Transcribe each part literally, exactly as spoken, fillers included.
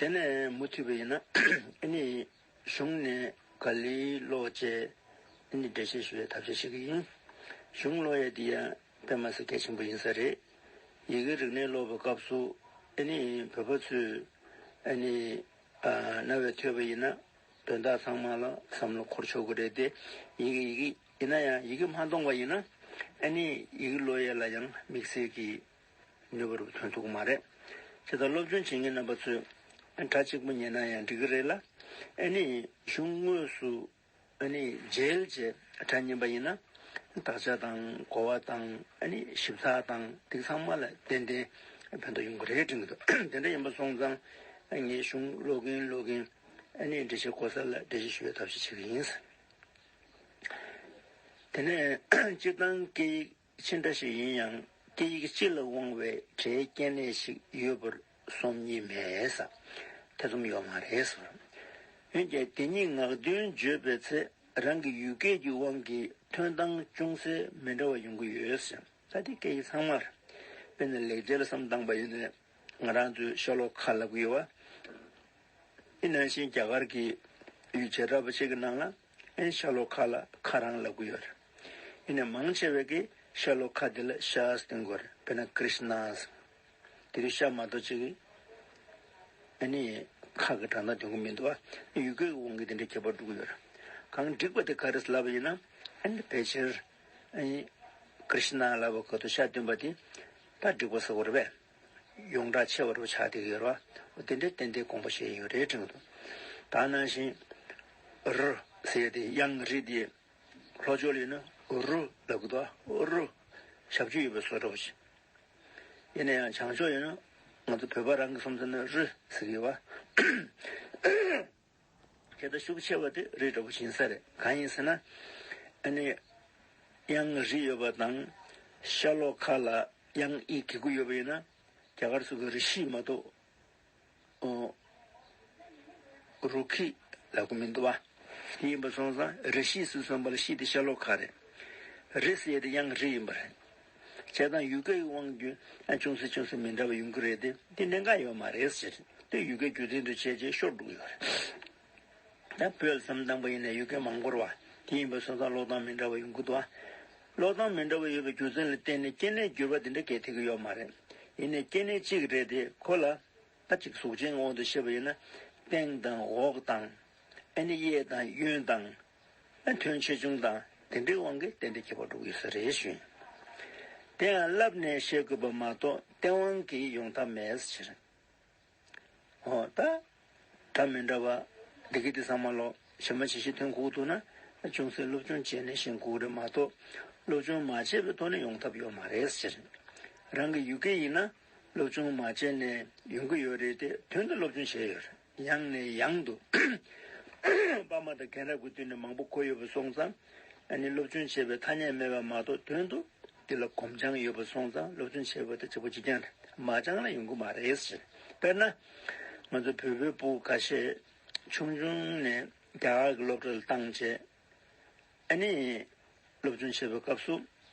དེ་ནས་མུ་མཐུད་པ་ཡིན་ན་ཨ་ནི་གཞུང་ནས་ག་ལེར་ཀློག་བྱས་ཨ་ནི་འགྲེལ་བཤད་ཞུ་བའི་ཐབས་ཤེས་བྱེད་ཀྱི་ཡིན། གཞུང་ཀློག་ཡས་འདི་ཡང་དཔེ་མ་སྲིད་གལ་ཆེན་པོ་ཡིན་ས་རེད། ཡི་གེ་རིག་གནས་ཀློག་པའི་སྐབས་སུ་ཨ་ནི་བོད་པ་ཚོས་ཨ་ནི་ཨ་རྣ་བས་ཐོས་པ་ཡིན་ན་དོན་དག་ཚང་མ་ལ་བསམ་བློ་འཁོར་ཆོག་གི་རེད་དེ། ཡི་གེ་ཡི་གེ་ཡིན་ན་ཡང་ཡི་གེ་མ་མཐོང་བ་ཡིན་ན་ཨ་ནི་ཡི་གེ་ཀློག་ཡས་ལ་ཡང་དམིགས་བསལ་གྱི་ནུས་པ་རུ་ཐོན་ཐུབ་ཀྱི་མ་རེད། བྱས་ཙང་སློབ་སྦྱོང་བྱེད་མཁན་རྣམ་པ་ཚོས་སྒྲ་གཅིག་པུ་ཉན་ན་ཡང་འགྲིག་གི་རེད་ལ། ཨ་ནི་གཞུང་དངོས་སུ་ཨ་ནི་མཇལ་བྱས་སྒྲ་ཉན་པ་ཡིན་ན་དག་ཆ་དང་གོ་བ་དང་ཨ་ནི་ཞིབ་ཚགས་དང་དེ་ཚང་མ་ལ་ཏན་ཏན་ཕན་ཐོགས་ཡོང་གི་རེད་དྲན་གྱི་འདུག་དེ་འདྲ་ཡིན་པ་སོང་ཙང་ངས་གཞུང་ཀློག་གིན་ཀློག་གིན་ཨ་ནི་འགྲེལ་བཤད་གོ་ས་ལ་འགྲེལ་བཤད་ཞུ་བའི་ཐབས་ཤེས་བྱེད་ཀྱི་ཡིན། དེ་ནས་སྤྱིར་བཏང་སྐད་ཡིག་ཅི་འདྲ་ཞིག་ཡིན་ཡང་སྐད་ཡིག་སྤྱི་ལ་དབང་བའི་སྒྲའི་སྐྱེ་གནས་ཤིག་ཡོད་པར་སོམ་ཉི་མེད་ས། ཐེ་ཚོམ་ཡོད་མ་རེད་ཟེར། འོན་ཀྱང་དེ་ཉིད་ངག་འདོན་བརྗོད་པའི་ཚེ་རང་གི་ཡུལ་སྐད་ཀྱི་དབང་གིས་ཐོན་སྟངས་ཅུང་ཟད་མི་འདྲ་བ་ཡོང་གི་ཡོད་ཟེར། ད་དེ་སྐད་ཡིག་ཚང་མར། དཔེར་ན་ལེགས་སྦྱར་ལ་བསམ་བཏང་པ་ཡིན་ན་ང་རང་ཚོས་ཤ་ལོག་ཁ་ལབ་ཀྱི་ཡོད་པ། དེ་ནང་བཞིན་རྒྱ་གར་གྱི་ཡུལ་བྱེ་བྲག་པ་ཞིག་གི་ནང་ལ་ཨེ་ཤ་ལོ་ཀ་ལ་ཁ་རང་ལབ་ཀྱི་ཡོད་རེད། ཡིན་ནའི་མང་ཆེ་བས་ཀྱིས་ཤ་ལོ་ཀ་དེ་ལ་ཤ་ཟེར་གྱི་ཡོད་རེད། དཔེར་ན་ཀྲིཤ་ན་ཟེར། དེ་དུས་ཤ་མ་གཏོགས་ཅིག་གིས་ཨ་ནི་ཁ་གི་སྒྲ་གདངས་འདོན་གྱི་མི་འདུག་ཨ། ཡུལ་སྐད་ཀྱི་དབང་གིས་དེ་འདྲའི་ཁྱད་པར་འགྲོ་གི་ཡོད་རེད། གང་འགྲིག་པ་དེ་ག་རེ་ཟེར་ལབ་པ་ཡིན་ན་ཨ་ནི་ཕལ་ཆེར་ཨ་ནི་ཀྲིཤ་ན་ལབ་པ་ག་དུས་ཤ་འདོན་པ་དེ་ད་འགྲིག་པ་ཟེར་དགོས་རེད་པས། ཡོངས་གྲགས་ཆེ་བ་རུ་ཆགས་བསྡད་ཀྱི་ཡོད་རེད་བ། འོ་དེ་འདྲའི་ཏན་ཏན་དགོངས་པ་བཞེས་ཡོད་རེད་དྲན་གྱི་འདུག་ད་ནང་བཞིན་རུ་ཟེར་ཏེ་དབྱངས་རི་དེ་ལྷོ་ཕྱོགས་ལ་ཡིན་ན་རུ་ལབ་ཀྱི་འདུག་རུ་ཞབས་ཀྱུ་ཡོད་པའི་བཟོ་འདྲ་བོ་ཞིག་ཡིན་ན་ཡང་བྱང་ཕྱོགས་ཡིན་ན་ང་ཚོ་བོད་པ་རང་གི་སོང་ཙང་ན་རུ་ཟེར་གྱི་ཡོད་པ། དེ་ལྟར་ཤུགས་ཆེ་བ་དེ་རི་འདྲ་བོ་ཡིན་ས་རེད། གང་ཡིན་ཟེར་ན་ཨ་ནི་དབྱངས་རི་ཡོད་པ་དང་ཤ་ལོ་ཁ་ལ་དབྱངས་ཨི་གི་གུ་ཡོད་པ་ཡིན་ན་རྒྱ་གར་ཚོ་གི་རི་ཤི་མ་གཏོགས་ཨོ་རུ་ཁི་ལབ་གི་མི་འདུག་བ། དེ་ཡིན་པ་སོང་ཙང་རི་ཤི་ཟེར་སོང་བ་ལ་ཤི་དེ་ཤ་ལོ་ཁ་རེད། རི་ཟེར་དེ་དབྱངས་རི་ཡིན་པ་རེད། བྱས་ཙང་ཡུལ་སྐད་ཀྱི་དབང་གིས་ཨ་ཅུང་ཟད་ཅུང་ཟད་མི་འདྲ་བ་ཡོང་གི་རེད་དེ་དེ་གནད་འགག་ཡོད་མ་རེད་ཟེར། དེ་ཡུལ་སྐད་རྒྱུ་མཚན་དུ་བྱས་རྗེས་ཤོར་འགྲོ་གི་ཡོད་རེད། ད་བོད་ལ་བསམ་བཏང་པ་ཡིན་ན་ཡུལ་སྐད་མང་པོ་རེད་བ། དེ་ཡིན་པ་སོང་ཙང་ཀློག་སྟངས་མི་འདྲ་བ་ཡོང་གི་འདུག་བ། ཀློག་སྟངས་མི་འདྲ་བ་ཡོད་པའི་རྒྱུ་མཚན་ལ་བརྟེན་ནས་སྐྱེ་གནས་འགྱུར་བ་དེ་འདྲ་གས་ཐེབས་ཀྱི་ཡོད་མ་རེད། ཡིན་ནའི་སྐྱེ་གནས་གཅིག་རེད་དེ་ཁོ་ལ་ད་ཅིག་གཟུགས་ཅན་དབང་དུ་བཤད་པ་ཡིན་ན་སྟེང་དང་འོག་དང་ཨ་ནི་གཡས་དང་གཡོན་དང་ཨ་ཐོན་ཆེ་ཆུང་དང་དེ་འདྲའི་དབང་གིས་ཏན་ཏན་ཁྱད་པར་འགྲོ་གི་ཡོད་ས་རེད་ཞུ་ཡིན། དེ་ཡང་བསླབས་ནས་ཤེས་དགོས་པ་མ་གཏོགས་སྟེས་དབང་གིས་ཡོང་ཐབས་མེད་ཟེར། འོ་ད། སྒྲ་མི་འདྲ་བ། འདི་གི་དེ་ཚང་མ་ལོ་ཇི་མ་ཇི་བཞིན་ཐོན་དགོས་འདུག་ན། ཅུང་ཟད་སློབ་སྦྱོང་བྱས་ནས་ཤེས་དགོས་རེད་མ་གཏོགས། སློབ་སྦྱོང་མ་བྱས་པའི་ཐོག་ནས་ཡོང་ཐབས་ཡོད་མ་རེད་ཟེར། རང་གི་ཡུལ་སྐད་ཡིན་ན། སློབ་སྦྱོང་མ་བྱས་ནས་ཡོང་གི་ཡོད་རེད་དེ་དོན་དུ་སློབ་སྦྱོང་བྱས་ཡོད་རེད། ཡང་ནས་ཡང་དུ། ཕ་མ་དང་རྒན་རབས་ཀྱི་དུས་ནས་མང་པོ་གོ་ཡོད་པ་སོང་ཙང་། ཨ་ནི་སློབ་སྦྱོང་བྱས་པའི་ཐ་སྙད་མེད་པ་མ་གཏོགས་དོན་དུ། དེ་ལ་གོམས་བྱང་ཡོད་པ་སོང་ཙང་སློབ་སྦྱོང་བྱེད་པ་དེ་གཅིག་པ་གཅིག་རྐྱང་རེད། མ་སྦྱངས་ན་ཡོང་གི་མ་རེད་ཟེར། དཔེར་ན། ང་ཚོ་བོད་པའི་ཕྲུ་གུ་ཁ་ཤས་ཆུང་ཆུང་ནས་རྒྱ་གར་གྱི་སློབ་གྲྭ་ལ་བཏང་བྱས། ཨ་ནི། སློབ་སྦྱོང་བྱེད་པའི་སྐབས་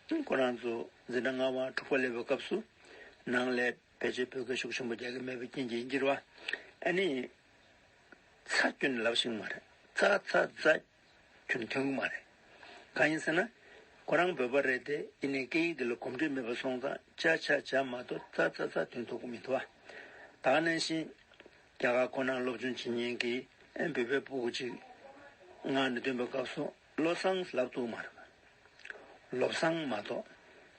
སུ། ཁོ་རང་ཚོ་འཛིན་གྲྭ་ལྔ་པ་དྲུག་པ་སླེབས་པའི་སྐབས་སུ། ནང་ལ་ཕལ་ཆེར་བོད་སྐད་ཤུགས་ཆེན་པོ་རྒྱག་གི་མེད་པའི་རྐྱེན་གྱིས་ཡིན་གྱི་རེད་བ། ཨ་ནི། ཚ་ཁྱོན་ལབ་ཤེས་ཀྱི་མ་རེད། ཚ་ཚ་ཚ། ཁྱོན་ཐོན་གྱི་མ་རེད། གང་ཡིན་ཟེར་ན། ཁོ་རང་བོད་པ་རེད་དེ་ཡིན་ནའི་སྐད་ཡིག་འདི་ལ་གོམས་འདྲིས་མེད་པ་སོང་ཙང་ཅ་ཆ་ཇ་མ་གཏོགས་ཙ་ཚ་ཚ་ཐོན་ཐུབ་ཀྱི་མི་འདུག་བ། ད་ག་ནང་བཞིན། རྒྱ་གར་ཁོ་ནར་སློབ་སྦྱོང་བྱེད་མཁན་གྱི་ཨེ་བོད་པའི་ཕྲུ་གུ་ཅིག་ངག་ནས་འདོན་པའི་སྐབས་སུ་བློ་བཟང་ལབ་ཐུབ་ཀྱི་མ་རེད། ལོབ་སང་མ་གཏོགས།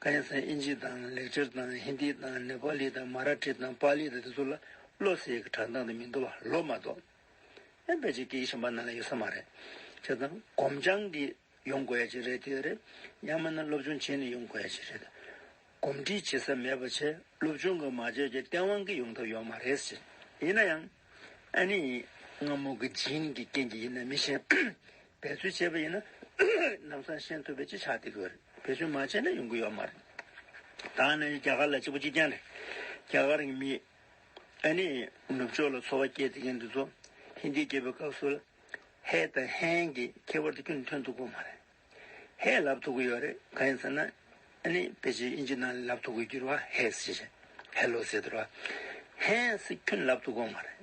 གང་ཡིན་ཟེར་ན་ཨིན་ཇི་དང་ལེགས་སྦྱར་དང་ཧིན་དི་དང་ནེ་པ་ལི་དང་མ་ར་ཊི་དང་པཱ་ལི་དང་དེ་ཚོ་ལ་ལོ་ཟེར་གྱི་སྒྲ་གདངས་དེ་མི་འདུག་བ། ལོ་མ་གཏོགས། ཨེ་ཕལ་ཆེར་སྐད་ཡིག་གཞན་པ་ནང་ལ་ཡོད་ས་མ་རེད། བྱས་ཙང་གོམས་བྱང་གིས་ཡོང་དགོས་ཡ་ཅིག་རེད་དེ་རེད། ཡང་མིན་ན་སློབ་སྦྱོང་བྱས་ནས་ཡོང་དགོས་ཡ་ཅིག་རེད། གོམས་འདྲིས་བྱེད་ས་མེད་པ་བྱས་སློབ་སྦྱོང་གིས་མ་བྱས་ཀྱི་སྟེས་དབང་གིས་ཡོང་ཐབས་ཡོད་མ་རེད་ཟེར། ཡིན་ན་ཡང་། ཨ་ནི། སྔ་མོ་གི་ཇིན་གྱི་རྐྱེན་གྱིས་ཡིན་ན་མི་ཤེས། འབད་རྩོལ་བྱས་པ་ཡིན་ན། ལམ་སང་ཤེས་ཐུབ་པའི་ཅི་ཆགས་བསྡད་ཀྱི་ཡོད་རེད། འབད་རྩོལ་མ་བྱས་ན་ཡོང་གི་ཡོད་མ་རེད། ད་ནི་རྒྱ་གར་ལ་གཅིག་པ་གཅིག་རྐྱང་རེད། རྒྱ་གར་གྱི་མི། ཨ་ནི། ནུབ་ཕྱོགས་ལ་འཚོ་བ་སྐྱེལ་བསྡད་མཁན་འདི་ཚོ། ཧིན་དི་སྐད་པའི་སྐབས་སུ་ལ། ཧེ་དང་ཧན་གྱི་ཁྱད་པར་དེ་ཁྱོན་ནས་ཐོན་ཐུབ་ཀྱི་ཡོད་མ་རེད། ཧེ་ལབ་ཐུབ་ཀྱི་ཡོད་རེད། གང་ཡིན་ཟེར་ན། ཨ་ནི་ཕལ་ཆེར་ཨིན་ཇི་ནང་ལ་ལབ་ཐུབ་ཀྱི་ཡོད་རེད་བ། ཧེ་ཟེར་བྱས། ཧེ་ལོ་ཟེར་དུས་རེད་བ། ཧན་ཟེར་ཁྱོན་ནས་ལབ་ཐུབ་ཀྱི་ཡོད་མ་རེད།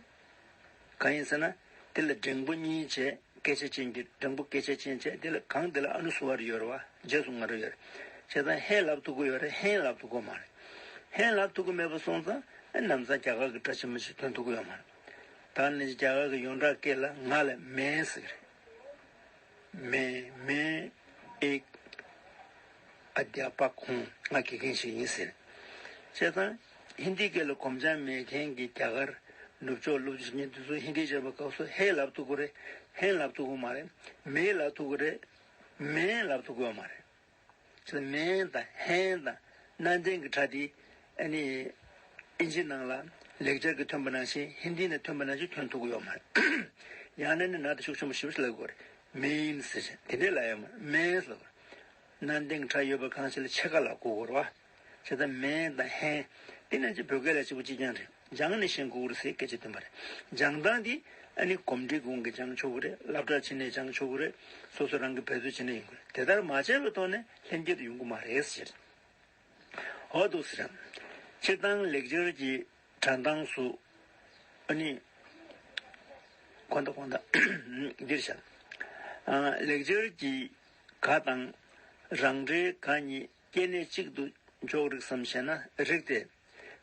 གང་ཡིན་ཟེར་ན། དེ་ལ་འགྲེང་བུ་གཉིས་བྱས། སྐད་ཆ་ཅན་གྱི་འགྲེང་བུ་སྐད་ཆ་ཅན་བྱས། དེ་ལ་གང་དེ་ལ་ཨ་ནུ་སུ་བར་ཡོད་རེད་བ། རྗེས་སུ་ང་རོ་ཡོད་རེད། བྱས་ཙང་ཧེ་ལབ་ཐུབ་ཀྱི་ཡོད་རེད། ཧེན་ལབ་ཐུབ་ཀྱི་མ་རེད། ཧེན་ལབ་ཐུབ་ཀྱི་མེད་པ་སོང་ཙང་ཨ་ནམ་ཚ་རྒྱ་གར་གྱི་སྒྲ་ཆེན་མོ་ཞིག་ཐོན་ཐུབ་ཀྱི་ཡོད་མ་རེད། ད་ནི་རྒྱ་གར་གྱི་ཡོངས་གྲགས་སྐད་ལ་ང་ལ་མེན་ཟེར་གྱི་རེད། མེན་མེན་ཨེག་ཨ་དྷྱ་པ་ཀ་ཧུང་། ང་དགེ་རྒན་ཞིག་ཡིན་ཟེར། བྱས་ཙང་ཧིན་དི་སྐད་ལ་གོམས་སྦྱང་མེད་མཁན་གྱི་རྒྱ་གར་ནུབ་ཕྱོགས་སློབ་སྦྱོང་བྱེད་མཁན་དེ་ཚོ་ཧིན་དི་བྱེད་པ་སྐབས་སུ་ཧེ་ལབ་ཐུབ་ཀྱི་རེད། ཧེན་ལབ་ཐུབ་ཀྱི་མ་རེད། མེ་ལབ་ཐུབ་ཀྱི་རེད། མེན་ལབ་ཐུབ་ཀྱི་ཡོད་མ་རེད། ཅེས་མེན་དང་ཧེན་དང་སྣ་ལྡན་གྱི་སྒྲ་དེ་ཨ་ནི་ཨིན་ཇི་ནང་ལ་ལེགས་སྦྱར་གྱི་ཐོན་པ་ནང་བཞིན་ཧིན་དི་ནང་ཐོན་པ་ནང་བཞིན་ཐོན་ཐུབ་ཀྱི་ཡོད་མ་རེད། ཡང་ན་ནི་ན་དེ་ཤུགས་ཆེན་པོ་ཞེ་པོ་ཞིག་ལབ་དགོས་རེད། མེན་ཟེར་བྱས་དེ་འདྲས་ལབ་ཡོད་མ་རེད། མེན་ཟེར་ལབ་དགོས་རེད། སྣ་ལྡན་གྱི་སྒྲ་ཡོད་པ་གང་ཞིག་ལ་ཕྱེད་ཀ་ལབ་དགོས་རེད་བ། བྱས་ཙང་མེན་དང་ཧེན་དེ་ནང་བཞིན་བོད་སྐད་ལ་གཅིག་པ་གཅིག་རྐྱང་རེད། སྦྱངས་ནས་ཤེས་དགོས་རེད་ཟེར་སྐད་ཆ་བཏོན་པ་རེད། སྦྱང་སྟངས་འདི་ཨ་ནི་གོམས་འདྲིས་སྒང་གིས་སྦྱང་ཆོག་གི་རེད། སློབ་གྲྭ་ཕྱིན་ནས་སྦྱང་ཆོག་གི་རེད། སོ་སོ་རང་གིས་འབད་རྩོལ་བྱས་ནས་ཡོང་གི་རེད། དེ་ལྟར་མ་བྱས་པའི་ཐོག་ནས་ལྷན་སྐྱེས་དེ་ཡོང་གི་མ་རེད་ཟེར། འོ་འདུག་ཟེར། སྤྱིར་བཏང་ལེགས་སྦྱར་གྱི་སྒྲ་གདངས་སུ་ཨ་ནི་གོ་ད་གོ་ད་འདིར་བཞག་ཨ། ལེགས་སྦྱར་གྱི་ག་དང་རང་འགྲེལ་ག་གཉིས་སྐྱེ་གནས་གཅིག་ཏུ་འཇོག་རིགས་སམ་ཞེ་ན། རིགས་ཏེ།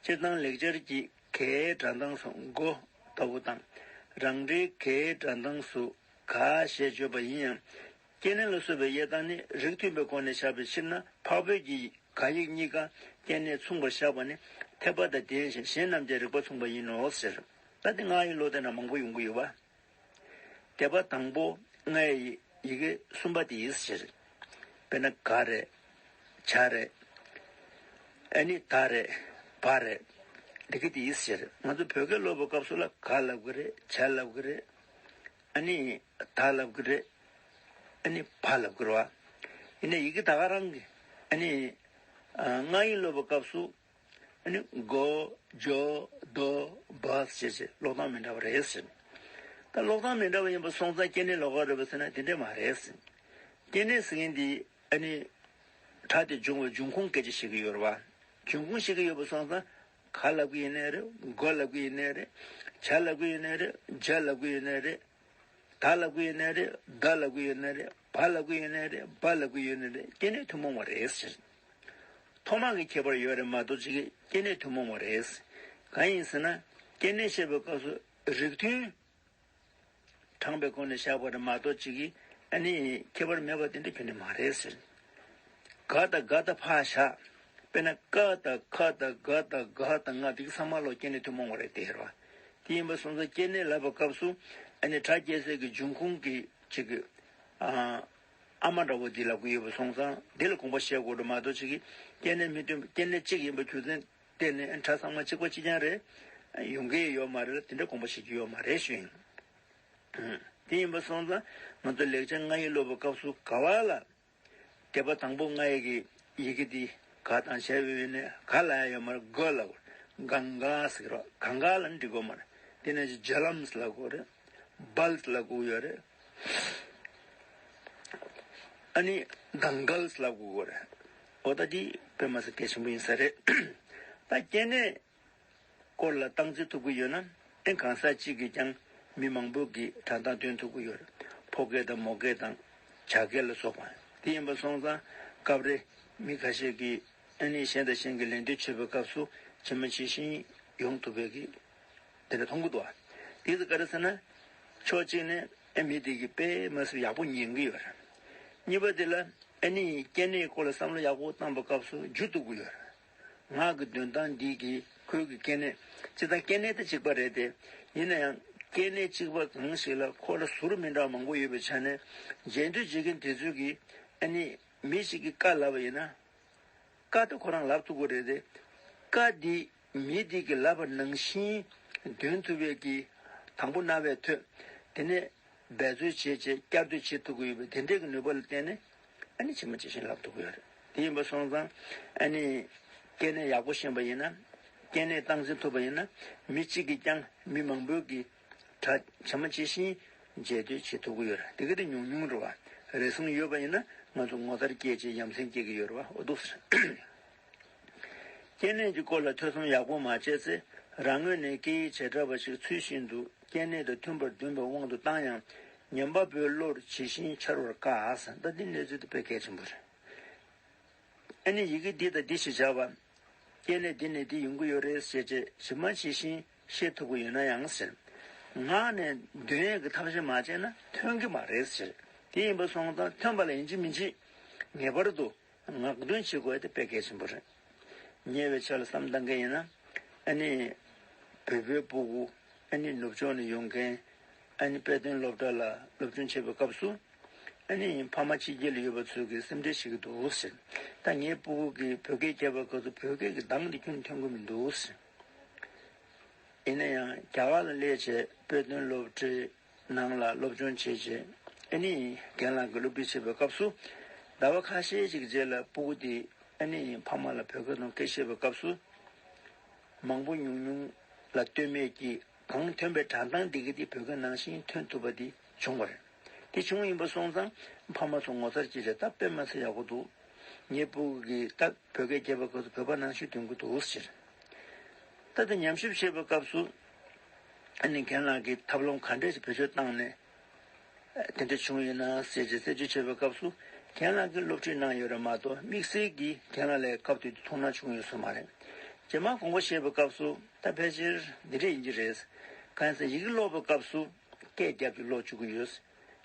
སྤྱིར་བཏང་ལེགས་སྦྱར་གྱི་གའི་སྒྲ་གདངས་སུ་མགོ་ལྟ་བུ་དང་། རང་འགྲེལ་གའི་སྒྲ་གདངས་སུ་ག་ཞེས་བརྗོད་པ་ཡིན་ཡང་། སྐྱེ་གནས་ལ་སོགས་པའི་དབྱེ་སྟངས་ནི་རིགས་མཐུན་པའི་སྒོ་ནས་བཞག་པའི་ཕྱིར་ན། འཕགས་བོད་ཀྱི་ག་ཡིག་གཉིས་ཀ་སྐྱེ་གནས་མཚུངས་པར་བཞག་པ་ནི་འཐད་པ་དང་ལྡན་ཞིང་གཞན་རྣམས་ཀྱང་རིགས་པ་མཚུངས་པ་ཡིན་ནོ་ཟེར། ད་དེ་སྔགས་ཡིག་ཀློག་དེ་ན་མང་པོ་ཡོང་གི་ཡོད་པ། སྡེ་པ་དང་པོ་སྔགས་ཡིག་ཡི་གེ་གསུམ་པ་དེ་ཡིན་ཟེར། དཔེར་ན་ག་རེད། ཇ་རེད། ཨ་ནི་ད་རེད། བ་རེད། འདི་གི་དེ་ཡིན་ཟེར། ང་ཚོ་བོད་སྐད་ཀློག་པའི་སྐབས་སུ་ལ་ག་ལབ་གི་རེད། ཇ་ལབ་གི་རེད། ཨ་ནི་ད་ལབ་གི་རེད། ཨ་ནི་བ་ལབ་གི་རེད་བ། ཡིན་ནའི་ཡི་གེ་ད་ག་རང་གི་ཨ་ནི་ཨ། སྔགས་ཡིག་ཀློག་པའི་སྐབས་སུ། ཨ་ནི་གོ། ཇོ། དོ། བ་ཞེས་བྱས་ཀློག་སྟངས་མི་འདྲ་བ་རེད་ཟེར། ད་ཀློག་སྟངས་མི་འདྲ་བ་ཡིན་པ་སོང་ཙང་སྐྱེ་གནས་ལོགས་ཀ་རེད་པས་ཟེར་ན་དེ་འདྲས་མ་རེད་ཟེར། སྐྱེ་གནས་ཟེར་མཁན་འདི་ཨ་ནི་སྒྲ་དེ་འབྱུང་བའི་འབྱུང་ཁུངས་སྐད་ཆ་བཤད་ཀྱི་ཡོད་རེད་བ། འབྱུང་ཁུངས་བཤད་ཀྱི་ཡོད་པ་སོང་ཙང་ག་ལབ་ཀྱི་ཡིན་ནའི་རེད། གོ་ལབ་ཀྱི་ཡིན་ནའི་རེད། ཇ་ལབ་ཀྱི་ཡིན་ནའི་རེད། ཇ་ལབ་ཀྱི་ཡིན་ནའི་རེད། ད་ལབ་ཀྱི་ཡོད་ནའི་རེད། ད་ལབ་ཀྱི་ཡོད་ནའི་རེད། བ་ལབ་ཀྱི་ཡོད་ནའི་རེད། བ་ལབ་ཀྱི་ཡོད་ནའི་རེད། སྐྱེ་གནས་ཐུན་མོང་བ་རེད་ཟེར། ཐོག་མ་གི་ཁྱད་པར་ཡོད་རེད་མ་གཏོགས་ཅིག་གི་སྐྱེ་གནས་ཐུན་མོང་བ་རེད། གང་ཡིན་ཟེར་ན་སྐྱེ་གནས་བཤད་པའི་སྐབས་སུ་རིགས་མཐུན་དྲངས་པའི་སྒོ་ནས་བཞག་པ་རེད་མ་གཏོགས་ཅིག་གི་ཨ་ནི་ཁྱད་པར་མེད་པ་དེ་འདྲ་ཁྱོན་ནས་མ་རེད་ཟེར། ག་དང་ག་དང་ཕ་བཞག་དཔེར་ན་ཀ་དང་ཁ་དང་ག་དང་གྷ་དང་ང་དེ་གི་ཚང་མ་ལོ་སྐྱེ་གནས་ཐུན་མོང་བ་རེད་དེ་རེད་བ། དེ་ཡིན་པ་སོང་ཙང་སྐྱེ་གནས་ལབ་པའི་སྐབས་སུ་ཨ་ནི་སྒྲ་སྐྱེ་སའི་གི་འབྱུང་ཁུངས་ཀྱི་ཅིག་གི་ཨ། ཨ་མ་འདྲ་བོ་འདི་ལབ་ཀྱི་ཡོད་པ་སོང་ཙང་འདི་ལ་དགོངས་པ་བཞེས་དགོས་འགྲོ་མ་གཏོགས་ཅིག་གི་སྐྱེ་གནས་མི་མཐུན་སྐྱེ་གནས་གཅིག་ཡིན་པ་རྒྱུ་མཚན་བརྟེན་ནས་སྒྲ་ཚང་མ་གཅིག་པ་གཅིག་རྐྱང་རེད། ཡོང་གི་ཡོད་མ་རེད་ལ་དེ་འདྲ་དགོངས་པ་བཞེས་ཀྱི་ཡོད་མ་རེད་ཞུ་ཡིན། དེ་ཡིན་པ་སོང་ཙང་ང་ཚོ་ལེགས་སྦྱར་སྔགས་ཡིག་ཀློག་པའི་སྐབས་སུ་ག་བ་ལ། སྡེ་པ་དང་པོ་སྔགས་ཡིག་གི་ཡི་གེ་འདི་ག་དང་བྱས་པའི་ནས་ག་ལ་ཡ་ཡོད་མ་རེད། ག་ལ་གང་ག་ཟེར་རོ། གང་ག་ལ་འབྲི་དགོས་མ་རེད། དེ་ནས་ཇ་ལམ་ཟེར་ལབ་དགོས་རེད། སྦལ་ཟེར་ལབ་དགོས་ཡོད་རེད། ཨ་ནི་དང་གལ་ཟེར་ལབ་དགོས་རེད། འོ་ད་འདི་དཔེ་མ་སྲིད་གལ་ཆེན་པོ་ཡིན་ས་རེད། ད་སྐྱེ་གནས་སྐོར་ལ་སྟངས་འཛིན་ཐུབ་ཀྱི་ཡོད་ན་ཨེ་གང་ཟག་གཅིག་གིས་ཀྱང་མི་མང་པོ་གི་སྒྲ་གདངས་འདོན་ཐུབ་ཀྱི་ཡོད་རེད། ཕོ་སྐད་དང་མོ་སྐད་དང་བྱ་སྐད་ལ་སོགས་པ། དེ་ཡིན་པ་སོང་ཙང་སྐབས་རེ་མི་ཁ་ཤས་ཀྱིས་ཨ་ནི་གཞན་དང་གཞན་གྱི་ལད་ཟློས་བྱེད་པའི་སྐབས་སུ་ཇི་མ་ཇི་བཞིན་ཡོང་ཐུབ་པའི་གི་དེ་འདྲ་མཐོང་གི་འདུག་ཨ། དེ་ཚོ་ག་རེ་ཟེར་ན་ཕྱོགས་གཅིག་ནས་ཨེ་མི་དེ་གི་དཔེ་མ་སྲིད་ཡག་པོ་ཉན་གི་ཡོད་རེད། གཉིས་པ་དེ་ལ་ཨ་ནི་སྐྱེ་གནས་སྐོར་ལ་བསམ་བློ་ཡག་པོ་བཏང་པའི་སྐབས་སུ་འཇུ་ཐུབ་ཀྱི་ཡོད་རེད། ངག་གི་འདོན་སྟངས་འདི་གིས་ཁོའི་གི་སྐྱེ་གནས་སྤྱིར་བཏང་སྐྱེ་གནས་དེ་གཅིག་པ་རེད་དེ། ཡིན་ན་ཡང་སྐྱེ་གནས་གཅིག་པ་གང་ཞིག་ལ་ཁོ་ལ་ཟུར་མི་འདྲ་བ་མང་པོ་ཡོད་པའི་ཆ་ནས་རྗེས་ཟློས་བྱེད་མཁན་དེ་ཚོས་ཀྱིས་ཨ་ནི་མི་ཞིག་གིས་ཀ་ལབ་པ་ཡིན་ན། ཀ་དེ་ཁོ་རང་ལབ་ཐུབ་ཀྱི་རེད་དེ། ཀ་འདི་མི་འདི་གིས་ལབ་པ་ནང་བཞིན་འདོན་ཐུབ་པའི་གི་དང་པོ་རྣ་བས་ཐོས། དེ་ནས་འབད་རྩོལ་བྱས་བྱས་བསྐྱར་ཟློས་བྱེད་ཐུབ་ཀྱི་ཡོད་པའི་དེ་འདྲའི་གི་ནུས་པ་ལ་བརྟེན་ནས་ཨ་ནི་ཇི་མ་ཇི་བཞིན་ལབ་ཐུབ་ཀྱི་ཡོད་རེད། དེ་ཡིན་པ་སོང་ཙང་ཨ་ནི་སྐྱེ་གནས་ཡག་པོ་ཤེས་པ་ཡིན་ན། སྐྱེ་གནས་སྟངས་འཛིན་ཐུབ་པ་ཡིན་ན་མི་གཅིག་གིས་ཀྱང་མི་མང་པོའི་གི་སྒྲ་ཇི་མ་ཇི་བཞིན་རྗེས་ཟློས་བྱེད་ཐུབ་ཀྱི་ཡོད་རེད། དེ་ག་དེ་ཉུང་ཉུང་རེད་བ། རེ་ཟུང་ཡོད་པ་ཡིན་ན་ང་ཚོ་ངོ་མཚར་སྐྱེས་བྱས་ཡ་མཚན་སྐྱེ་གི་ཡོད་རེད་བ། འོ་འདུག་སེ། སྐྱེ་གནས་ཀྱི་སྐོར་ལ་ཐོས་བསམ་ཡག་པོ་མ་བྱས་ཚེ་རང་ངོས་ནས་སྐད་ཡིག་བྱེ་བྲག་པ་ཞིག་ཚུལ་བཞིན་དུ་ སྐྱེ་གནས་དང་མཐུན་པར་འདོན་པའི་དབང་དུ་བཏང་ཡང་། ཉན་པ་པོའི་བློར་ཇི་བཞིན་འཆར་བར་དཀའ་ཟེར། ད་འདི་གནས་ཚུལ་དེ་དཔེ་གལ་ཆེན་པོ་རེད། ཨ་ནི་ཡི་གེ་འདི་དང་འདི་ཞེས་བྱ་བ། སྐྱེ་གནས་འདི་ནས་འདི་ཡོང་གི་ཡོད་རེད་ཟེར་བྱས་ཇི་མ་ཇི་བཞིན་ཤེས་ཐུབ་ཀྱི་ཡོད་ན་ཡང་ཟེར། ངག་ནས་འདོན་ཡས་ཀྱི་ཐབས་ཤེས་མ་བྱས་ན་ཐོན་གྱི་མ་རེད་ཟེར། དེ་ཡིན་པ་སོང་ཙང་ཐོན་པ་ལ་ཡིན་གཅིག་མིན་གཅིག་ངེས་པར་དུ་ངག་འདོན་བྱེད་དགོས་དེ་དཔེ་གལ་ཆེན་པོ་རེད། ཉེ་བའི་ཆར་ལ་བསམ་བཏང་མཁན་ཡིན་ན། ཨ་ནི། བོད་པའི་སྤུ་གུ། ཨ་ནི་ནུབ་ཕྱོགས་ནས་ཡོང་མཁན། ཨ་ནི་དཔེ་སྟོན་སློབ་གྲྭ་ལ་སློབ་སྦྱོང་བྱེད་པའི་སྐབས་སུ། ཨ་ནི་ཕ་མ་ཕྱི་རྒྱལ་ལ་ཡོད་པ་ཚོས་ཀྱིས་སེམས་ཁྲལ་བྱེད་ཀྱི་འདུག་ཟེར། ད་ངའི་སྤུ་གུ་གིས་བོད་སྐད་རྒྱབ་པའི་སྐབས་སུ་བོད་སྐད་ཀྱི་གདངས་འདི་ཁྱོན་ཐོན་གྱི་མི་འདུག་ཟེར། ཡིན་ན་ཡང་རྒྱ་གར་ལ་སླེབས་བྱས་དཔེ་སྟོན་སློབ་གྲྭའི་ནང་ལ་སློབ་སྦྱོང་བྱས་བྱས། ཨ་ནི་རྒན་ལགས་ཀྱིས་སློབ་ཁྲིད་བྱེད་པའི་སྐབས་སུ། ཟླ་བ་ཁ་ཤས་ཤིག་རྗེས་ལ་སྤུ་གུ་དེས་ཨ་ནི་ཕ་མ་ལ་བོད་སྐད་ནང་སྐད་བཤད་པའི་སྐབས་སུ། མང་པོ་ཉུང་ཉུང་ལ་ལྟོས་མེད་ཀྱིས་གང་ཐོན་པའི་སྒྲ་གདངས་འདི་ག་དེ་བོད་སྐད་ནང་བཞིན་ཐོན་ཐུབ་པ་དེ་བྱུང་བ་རེད། དེ་བྱུང་ཡིན་པ་སོང་ཙང་ཕ་མ་ཚོ་ངོ་མཚར་སྐྱེས་བྱས། ད་དཔེ་མ་སྲིད་ཡག་པོ་འདུག་ངའི་སྤུ་གུ་གིས་ད་བོད་སྐད་རྒྱབ་པའི་སྐབས་སུ་བོད་པ་ནང་བཞིན་འདོན་གྱི་འདུག་ཟེར། ད་ལྟ་ཉམས་ཞིབ་བྱེད་པའི་སྐབས་སུ། ཨ་ནི་རྒན་ལགས་ཀྱིས་ཐབས་ལམ་ག་འདྲས་ཤིག་བེད་སྤྱོད་བཏང་ནས། དེ་འདྲ་བྱུང་ཡོད་ན་ཟེར་བྱས་རྩད་གཅོད་བྱེད་པའི་སྐབས་སུ། རྒན་ལགས་ཀྱིས་སློབ་ཁྲིད་གནང་ཡོད་རེད་མ་གཏོགས་དམིགས་བསལ་གྱིས་རྒན་ལགས་ལ་སྐབས་དེ་དུས་ཐུགས་སྣང་བྱུང་ཡོད་ས་མ་རེད། རྗེས་མ་དགོངས་པ་བཞེས་པའི་སྐབས་སུ་ད་ཕལ་ཆེར་འདི་འདྲས་ཡིན་གྱི་རེད། གང་ཡིན་ཟེར་ཡི་གེ་ཀློག་པའི་སྐབས་སུ་སྐད་རྒྱབ་ཀྱིས་ཀློག་བཅུག་གི་ཡོད།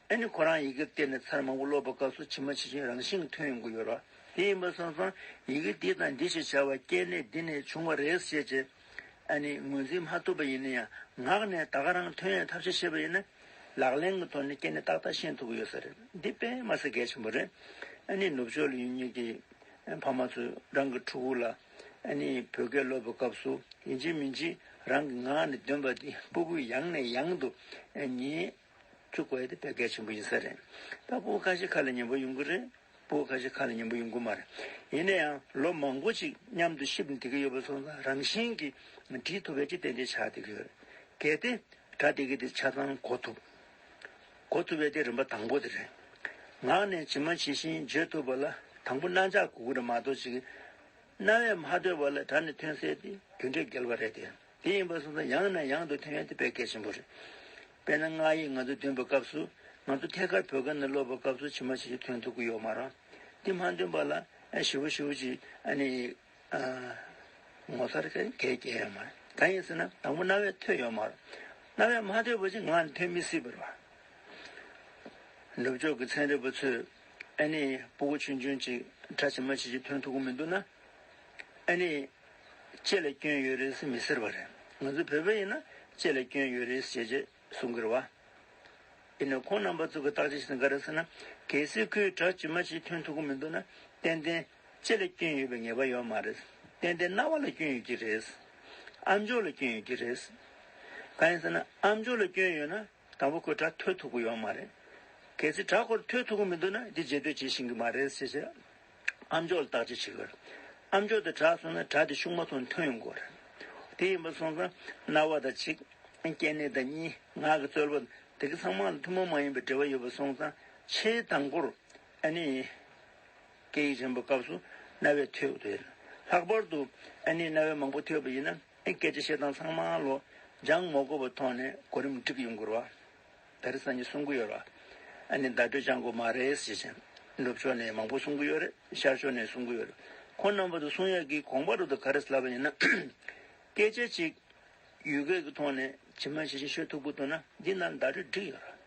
ཨ་ནི་ཁོ་རང་ཡི་གེར་བལྟས་ནས་ཚར་མང་པོ་ཀློག་པའི་སྐབས་སུ་ཇི་མ་ཇི་བཞིན་རང་བཞིན་གྱིས་ཐོན་ཡོང་གི་ཡོད་རེད། དེ་ཡིན་པ་སོང་ཙང་ཡི་གེ་འདི་དང་འདི་ཞེས་བྱ་བ་སྐྱེ་གནས་འདི་ནས་བྱུང་བ་རེད་ཟེར་བྱས། ཨ་ནི་ངོས་འཛིན་མ་ཐུབ་པ་ཡིན་ན་ཡང་ངག་ནས་ད་ག་རང་ཐོན་ཡས་ཐབས་ཤེས་བྱས་པ་ཡིན་ན། ལག་ལེན་གྱི་ཐོག་ནས་སྐྱེ་གནས་ཏག་ཏག་ཤེས་ཐུབ་ཀྱི་ཡོད་ས་རེད། འདི་དཔེ་མ་སྲིད་གལ་ཆེན་པོ་རེད། ཨ་ནི་ནུབ་ཕྱོགས་ལ་ཡོད་མཁན་གྱི་ཕ་མ་ཚོས་རང་གི་ཕྲུ་གུ་ལ་ཨ་ནི་བོད་སྐད་སློབ་པའི་སྐབས་སུ་ཡིན་གཅིག་མིན་གཅིག་རང་གི་ངག་ནས་འདོན་པ་དེ་སྤུ་གུས་ཡང་ནས་ཡང་དུ་ཉན་བཅུག་དགོས་དེ་དཔེ་གལ་ཆེན་པོ་ཡིན་ས་རེད། ད་སྤུ་གུ་ཁ་ཤས་ཁ་ལ་ཉན་པོ་ཡོང་གི་རེད། སྤུ་གུ་ཁ་ཤས་ཁ་ལ་ཉན་པོ་ཡོང་གི་མ་རེད། ཡིན་ན་ཡང་ལོ་མང་པོ་ཅིག་མཉམ་དུ་གཤིབ་ནས་བསྡད་ཀྱི་ཡོད་པ་སོང་ཙང་རང་བཞིན་གྱིས་འབྲི་ཐུབ་པའི་ཅིག་ཏན་ཏན་ཆགས་བསྡད་ཀྱི་ཡོད་རེད། གལ་ཏེ་སྒྲ་དེ་ག་དེ་ཆ་ཚང་གོ་ཐུབ། གོ་ཐུབ་པའི་དེ་རིམ་པ་དང་པོ་དེ་རེད། ངག་ནས་ཇི་མ་ཇི་བཞིན་བརྗོད་ཐུབ་པ་ལ་དང་པོ་རྣ་འཇགས་དགོས་ཀྱི་རེད་མ་གཏོགས་ཅིག་རྣ་བས་མ་ཐོས་པ་ལ་སྒྲ་ནས་ཐོན་སའི་དེ་རྒྱུ་འབྲས་འགལ་བ་རེད་དེ། དེ་ཡིན་པ་སོང་ཙང་ཡང་ནས་ཡང་དུ་ཐོན་ཡས་དེ་དཔེ་གལ་ཆེན་པོ་རེད། དཔེར་ན་སྔགས་ཡིག་ང་ཚོ་འདོན་པའི་སྐབས་སུ་ང་ཚོ་ཐད་ཀར་བོད་སྐད་ནས་ཀློག་པའི་སྐབས་སུ་ཇི་མ་ཇི་བཞིན་ཐོན་ཐུབ་ཀྱི་ཡོད་མ་རེད། དེ་མ་འདོན་པ་ལ་ཨ་ཞེ་པོ་ཞེ་པོ་ཅིག་ཨ་ནི་ཨ། ངོ་མཚར་གྱི་གལ་སྐྱེ་ཡོད་མ་རེད། གང་ཡིན་ཟེར་ན་དང་པོ་རྣ་བས་ཐོས་ཡོད་མ་རེད། རྣ་བས་མ་ཐོས་པ་ཅིག་ངག་ནས་ཐོན་མི་སྲིད་པ་རེད་བ། ནུབ་ཕྱོགས་ཀྱི་ཚན་རིག་པ་ཚོས་ཨ་ནི་སྤུ་གུ་ཆུང་ཆུང་ཅིག་སྒྲ་ཇི་མ་ཇི་བཞིན་ཐོན་ཐུབ་ཀྱི་མི་འདུག་ན། ཨ་ནི། ལྕེ་ལ་སྐྱོན་ཡོད་རེད་ཟེར་མི་ཟེར་བ་རེད། ང་ཚོ་བོད་པ་ཡིན་ན་ལྕེ་ལ་སྐྱོན་ཡོད་རེད་ཟེར་བྱས་གསུང་གི་རེད་བ། ཡིན་ན་ཁོང་རྣམ་པ་ཚོ་གི་བརྟག་དཔྱད་བྱས་ན་ག་རེ་ཟེར་ན། གལ་སྲིད་ཁོས་སྒྲ་ཇི་མ་ཇི་བཞིན་ཐོན་ཐུབ་ཀྱི་མི་འདུག་ན་ཏན་ཏན་ལྕེ་ལ་སྐྱོན་ཡོད་པའི་ངེས་པ་ཡོད་མ་རེད། ཏན་ཏན་རྣ་བ་ལ་སྐྱོན་ཡོད་ཀྱི་རེད། ཨམ་ཅོག་ལ་སྐྱོན་ཡོད་ཀྱི་རེད། གང་ཡིན་ཟེར་ན་ཨམ་ཅོག་ལ་སྐྱོན་ཡོད་ན། དང་པོ་ཁོས་སྒྲ་ཐོས་ཐུབ་ཀྱི་ཡོད་མ་རེད། གལ་སྲིད་སྒྲ་ཁོར་ཐོས་ཐུབ་ཀྱི་མི་འདུག་ན་འདི་རྗེས་ཟློས་བྱེད་ཤེས་ཀྱི་མ་རེད་ཟེར་བྱས། ཨམ་ཅོག་ལ་བརྟག་དཔྱད་བྱེད་དགོས་རེད། ཨམ་ཅོག་དེ་གྲགས་སོང་ན་སྒྲ་དེ་ཤུགས་མ་ཐོན་ཐོན་ཡོང་གི་རེད། དེ་ཡིན་པ་སོང་ཙང་རྣ་བ་དང་གཅིག་སྐྱེ་གནས་དང་གཉིས། ངག་གི་རྩོལ་བ་དེ་གི་ཚང་མ་ལ་ཐུན་མོང་མ་ཡིན་པའི་འབྲེལ་བ་ཡོད་པ་སོང་ཙང་ཆེས་དང་པོར་ཨ་ནི། སྐད་ཡིག་སྦྱང་བའི་སྐབས་སུ་རྣ་བས་ཐོས་དགོས་རེད། ལྷག་པར་དུ་ཨ་ནི་རྣ་བས་མང་པོ་ཐོས་པ་ཡིན་ན། ཨེ་སྐད་ཆ་བཤད་སྟངས་ཚང་མ་ལོ་སྦྱང་མ་དགོས་པའི་ཐོག་ནས་གོ་རིམ་འགྲིག་ཡོང་གི་རེད་བ། ད་རེས་སང་ཉིན་གསུང་གི་ཡོད་རེད་བ། ཨ་ནི་བརྡ་སྤྲོད་སྦྱང་དགོས་མ་རེད་ཟེར་བྱས། ནུབ་ཕྱོགས་ནས་མང་པོ་གསུང་གི་ཡོད་རེད། ཤར་ཕྱོགས་ནས་གསུང་གི་ཡོད་རེད། ཁོང་རྣམ་པ་ཚོ་གསུང་ཡག་གི་དགོངས་པ་རུ་དུ་ག་རེ་ལབ་པ་ཡིན་ན། སྐད་ཆ་གཅིག་ཡུལ་སྐད་ཀྱི་ཐོག་ནས་ཇི་མ་ཇི་བཞིན་ཤོད་ཐུབ་ཀྱི་འདུག་ན་འདི་ནང་བརྡ་སྤྲོད་འགྲིག་ཡོད་རེད།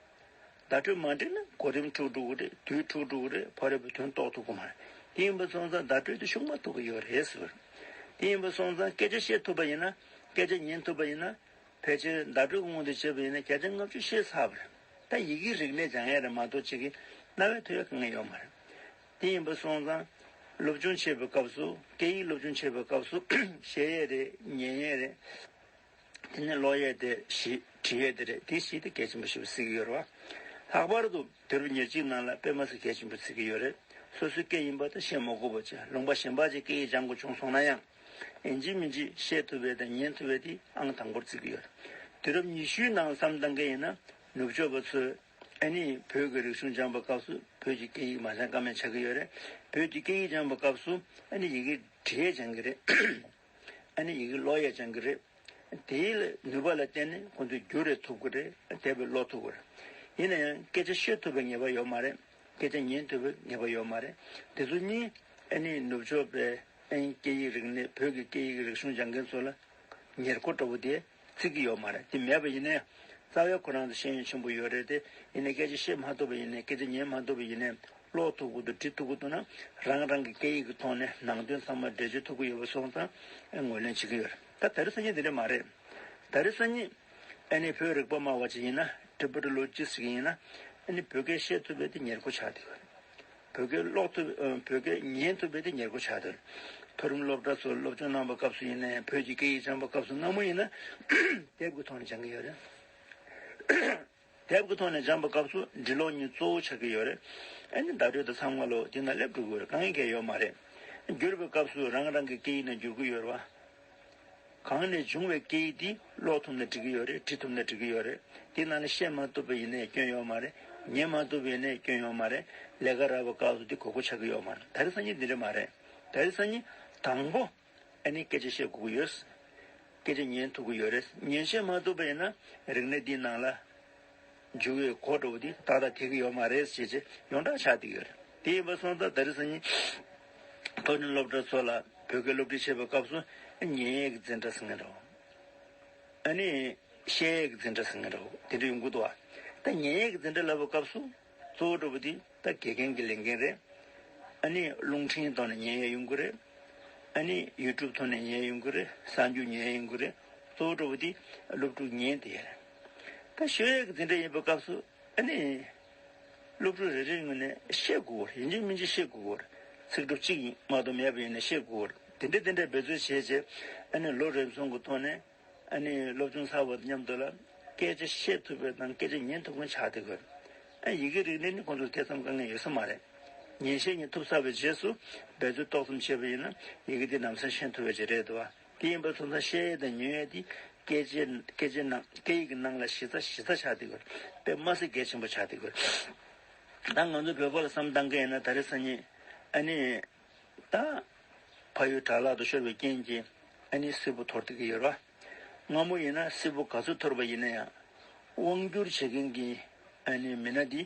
བརྡ་སྤྲོད་མ་འགྲིག་ན་གོ་རིམ་འཁྲུག་འགྲོ་གི་རེད། དུས་འཁྲུག་འགྲོ་གི་རེད། ཕ་རོལ་པོའི་དོན་རྟོགས་ཐུབ་ཀྱི་མ་རེད། དེ་ཡིན་པ་སོང་ཙང་བརྡ་སྤྲོད་དེ་ཤུགས་མ་ཐུབ་ཀྱི་ཡོད་རེད་ཟེར། དེ་ཡིན་པ་སོང་ཙང་སྐད་ཆ་བཤད་ཐུབ་པ་ཡིན་ན། སྐད་ཆ་ཉན་ཐུབ་པ་ཡིན་ན། ཕལ་ཆེར་བརྡ་སྤྲོད་ཀྱི་དབང་དུ་བྱས་པ་ཡིན་ན་བརྒྱ་ཆ་ལྔ་བཅུ་ཤེས་ཚར་བ་རེད། ད་ཡི་གེ་རིག་གནས་སྦྱང་ཡས་རེད་མ་གཏོགས་ཅིག་གིས་རྣ་བས་ཐོས་ཡ་དཀའ་ངལ་ཡོད་མ་རེད། དེ་ཡིན་པ་སོང་ཙང་། སློབ་སྦྱོང་བྱེད་པའི་སྐབས་སུ། སྐད་ཡིག་སློབ་སྦྱོང་བྱེད་པའི་སྐབས་སུ། བཤད་ཡས་རེད། ཉན་ཡས་རེད། དེ་ནས་ཀློག་ཡས་དེ་བཞི། འབྲི་ཡས་དེ་རེད། དེ་བཞི་དེ་གལ་ཆེན་པོ་ཞེ་པོ་བརྩི་གི་ཡོད་རེད་བ། ལྷག་པར་དུ་དུས་རབས་ཉེར་གཅིག་ནང་ལ་དཔེ་མ་སྲིད་གལ་ཆེན་པོ་བརྩི་གི་ཡོད་རེད། སོ་སོའི་སྐད་ཡིན་པ་དེ་བཤད་མ་དགོས་པ་བྱས། ལུང་པ་གཞན་པ་ཅིག་སྐད་ཡིག་སྦྱང་དགོས་བྱུང་སོང་ན་ཡང་། ཡིན་གཅིག་མིན་གཅིག་བཤད་ཐུབ་པའི་དང་ཉན་ཐུབ་པའི་དེ་ཨང་དང་པོར་བརྩི་གི་ཡོད་རེད། དུས་རབས་ཉི་ཤུའི་ནང་བསམ་བཏང་མཁན་ཡིན་ན་ནུབ་ཕྱོགས་པ་ཚོས་ཨ་ནི་བོད་ཀྱི་རིག་གཞུང་སྦྱངས་པའི་སྐབས་སུ་བོད་ཀྱི་སྐད་ཡིག་མ་སྦྱང་ཀ་མེད་ཆགས་ཀྱི་ཡོད་རེད། བོད་ཀྱི་སྐད་ཡིག་སྦྱངས་པའི་སྐབས་སུ་ཨ་ནི་ཡི་གེ་འབྲི་ཡས་སྦྱང་གི་རེད། ཨ་ནི་ཡི་གེ་ཀློག་ཡས་སྦྱང་གི་རེད། དེའི་ནུས་པ་ལ་བརྟེན་ནས་ཁོང་ཚོས་བསྒྱུར་རེ་ཐུབ་ཀྱི་རེད། དེབ་ཀློག་ཐུབ་ཀྱི་རེད། ཡིན་ན་ཡང་སྐད་ཆ་བཤད་ཐུབ་པའི་ངེས་པ་ཡོད་མ་རེད། སྐད་ཆ་ཉན་ཐུབ་པའི་ངེས་པ་ཡོད་མ་རེད། དེ་ཚོ་གཉིས་ཨ་ནི་ནུབ་ཕྱོགས་པའི་ཨ་ནི་སྐད་ཡིག་རིག་གནས། བོད་ཀྱི་སྐད་ཡིག་རིག་གཞུང་སྦྱང་མཁན་ཚོ་ལ་ཉེར་མཁོ་འདྲ་བོ་དེ་བརྩི་གི་ཡོད་མ་རེད། དེ་མེད་པ་ཡིན་ན་ཡང་རྩ་བའི་ཁོ་རང་ཚོ་ཤེས་ཡོན་ཆེན་པོ་ཡོད་རེད་དེ། ཡིན་ནའི་སྐད་ཆ་བཤད་མ་ཐུབ་པ་ཡིན་ནའི། སྐད་ཆ་ཉན་མ་ཐུབ་པ་ཡིན་ནའི། ཀློག་ཐུབ་ཀྱི་འདུག་འབྲི་ཐུབ་ཀྱི་འདུག་ན། རང་རང་གི་སྐད་ཡིག་གི་ཐོག་ནས་ནང་དོན་ཚང་མ་འགྲེལ་བརྗོད་ཐུབ་ཀྱི་ཡོད་པ་སོང་ཙང་ངོས་ལེན་བྱེད་ཀྱི་ཡོད་རེད། ད་དེང་སང་ཉིན་དེ་འདྲ་མ་རེད། དེང་སང་ཉིན་ཨ་ནི་བོད་རིག་པ་སྨྲ་བ་ཅིག་ཡིན་ན། ཊི་བེ་ཊོ་ལོ་ཇི་སི་ཅིག་ཡིན་ན། ཨ་ནི་བོད་སྐད་བཤད་ཐུབ་པའི་དེ་ཉེར་མཁོ་ཆགས་བསྡད་ཡོད་རེད། བོད་སྐད་ཀློག་ཐུབ། ཨ། བོད་སྐད་ཉན་ཐུབ་པའི་དེ་ཉེར་མཁོ་ཆགས་བསྡད་ཡོད་རེད། མཐོ་རིམ་སློབ་གྲྭ་ཚོར་སློབ་སྦྱོང་གནང་བའི་སྐབས་སུ་ཡིན་ནའི། བོད་ཀྱི་སྐད་ཡིག་སྦྱང་བའི་སྐབས་སུ་སྔ་མོ་ཡིན་ན་དེབ་ཀྱི་ཐོག་ནས་སྦྱང་གི་ཡོད་རེད། དེབ་ཀྱི་ཐོག་ནས་སྦྱངས་པའི་སྐབས་སུ་འབྲི་ཀློག་གཉིས་གཙོ་བོ་ཆགས་ཀྱི་ཡོད་རེད། ཨ་ནི་བརྡ་སྤྲོད་དེ་ཚང་མ་ལོ་དེ་ན་སླེབས་འགྲོ་གི་ཡོད་རེད། དཀའ་ངལ་གང་ཡང་ཡོད་མ་རེད། བསྒྱུར་བའི་སྐབས་སུ་རང་རང་གི་སྐད་ཡིག་ནང་བསྒྱུར་གྱི་ཡོད་རེད་བ། གང་ནས་བྱུང་བའི་སྐད་ཡིག་དེ་ཀློག་ཐུབ་ན་འགྲིག་གི་ཡོད་རེད། འབྲི་ཐུབ་ན་འགྲིག་གི་ཡོད་རེད། དེ་ནང་ནས་བཤད་མ་ཐུབ་པ་ཡིན་ནའི་སྐྱོན་ཡོད་མ་རེད། ཉན་མ་ཐུབ་པ་ཡིན་ནའི་སྐྱོན་ཡོད་མ་རེད། ལས་ཀ་རག་པའི་སྐབས་སུ་དེ་དགོས་མཁོ་ཆགས་ཀྱི་ཡོད་མ་རེད། དེང་སང་ཉིན་འདི་འདྲ་མ་རེད། དེང་སང་ཉིན་དང་པོ་ཨ་ནི་སྐད་ཆ་བཤད་དགོས་ཀྱི་ཡོད། སྐད་ཆ་ཉན་ཐུབ་ཀྱི་ཡོད་རེད། ཉན་བཤད་མ་ཐུབ་པ་ཡིན་ན་རིག་གནས་འདིའི་ནང་ལ་འཇུག་ཡས་གོ་འདྲ་བོ་དེ་ཏག་ཏག་ཐེབས་ཀྱི་ཡོད་མ་རེད་ཟེར་བྱས་ཡོངས་གྲགས་ཆགས་བསྡད་ཡོད་རེད། དེ་ཡིན་པ་སོང་ཙང་དེང་སང་ཉིན་མཐོ་རིམ་སློབ་གྲྭ་ཚོ་ལ་བོད་སྐད་སློབ་ཁྲིད་བྱེད་པའི་སྐབས་སུ་ཉན་ཡས་ཀྱི་འཛིན་གྲྭ་ཟེར་མཁན་འདྲ་བོ། ཨ་ནི་བཤད་ཡས་ཀྱི་འཛིན་གྲྭ་ཟེར་མཁན་འདྲ་བོ་དེ་འདྲ་ཡོང་གི་འདུག་བ། ད་ཉན་ཡས་ཀྱི་འཛིན་གྲྭ་ལབ་པའི་སྐབས་སུ་གཙོ་བོ་འདྲ་བོ་དེ་ད་དགེ་རྒན་གྱི་ལས་འགན་རེད། ཨ་ནི་རླུང་འཕྲིན་ཐོག་ནས་ཉན་ཡས་ཡོང་གི་རེད། ཨ་ནི་ཡུ་ཊུབ་ཐོག་ནས་ཉན་ཡས་ཡོང་གི་རེད། གསར་འགྱུར་ཉན་ཡས་ཡོང་གི་རེད། གཙོ་བོ་འདྲ་བོ་དེ་སློབ་ཕྲུག་ཉན་བསྡད་ཡས་རེད། ད་ཤོད་ཡས་ཀྱི་འཛིན་གྲྭ་ཡིན་པའི་སྐབས་སུ་ཨ་ནི་སློབ་ཕྲུག་རེ་རེའི་ངོས་ནས་བཤད་དགོས་པ་རེད། ཡིན་གཅིག་མིན་གཅིག་བཤད་དགོས་པ་རེད། ཚིག་གྲུབ་གཅིག་མ་གཏོགས་མེད་པ་ཡིན་ན་བཤད་དགོས་པ་རེད། དེ་འདྲ་དེ་འདྲ་འབད་རྩོལ་བྱས་བྱས་ཨ་ནི་ལོ་རེ་ཟུང་གི་ཐོག་ནས་ཨ་ནི་སློབ་སྦྱོང་ཚར་བ་དང་མཉམ་དུ་ལ་སྐད་ཆ་བཤད་ཐུབ་པའི་དང་སྐད་ཆ་ཉན་ཐུབ་མཁན་ཆགས་བསྡད་དགོས་རེད། ཨ། ཡི་གེ་རིག་གནས་ནི་ཁོང་ཚོར་དེ་ཙམ་དཀའ་ངལ་ཡོད་ས་མ་རེད། ཉན་བཤད་གཉིས་ཐུབ་ཚར་བའི་རྗེས་སུ་འབད་རྩོལ་ཏོག་ཙམ་བྱས་པ་ཡིན་ན་ཡི་གེ་དེ་ལམ་སང་ཤེས་ཐུབ་པ་ཅིག་རེད་འདུག་བ། དེ་ཡིན་པ་སོང་ཙང་བཤད་ཡས་དང་ཉན་ཡས་དེ་སྐད་ཆའི་སྐད་ཆའི་ནང་སྐད་ཡིག་གི་ནང་ལ་གཞི་རྩ་གཞི་རྩ་ཆགས་བསྡད་དགོས་རེད། དཔེ་མ་སྲིད་གལ་ཆེན་པོ་ཆགས་བསྡད་དགོས་རེད། ད་ང་ཚོ་བོད་པ་ལ་བསམ་བཏང་གི་ཡིན་ན་དེང་སང་ཉིན་ཨ་ནི། ད་ཕ་ཡུལ་དགྲ་ལག་ཏུ་ཤོར་བའི་རྐྱེན་གྱིས་ཨ་ནི་སིལ་བུ་འཐོར་བསྡད་ཀྱི་ཡོད་རེད་བ། སྔ་མོ་ཡིན་ན་སིལ་བུ་ག་ཚོད་འཐོར་བ་ཡིན་ན་ཡང་དབང་བསྒྱུར་བྱེད་མཁན་གྱི་ཨ་ནི་མི་སྣ་འདི་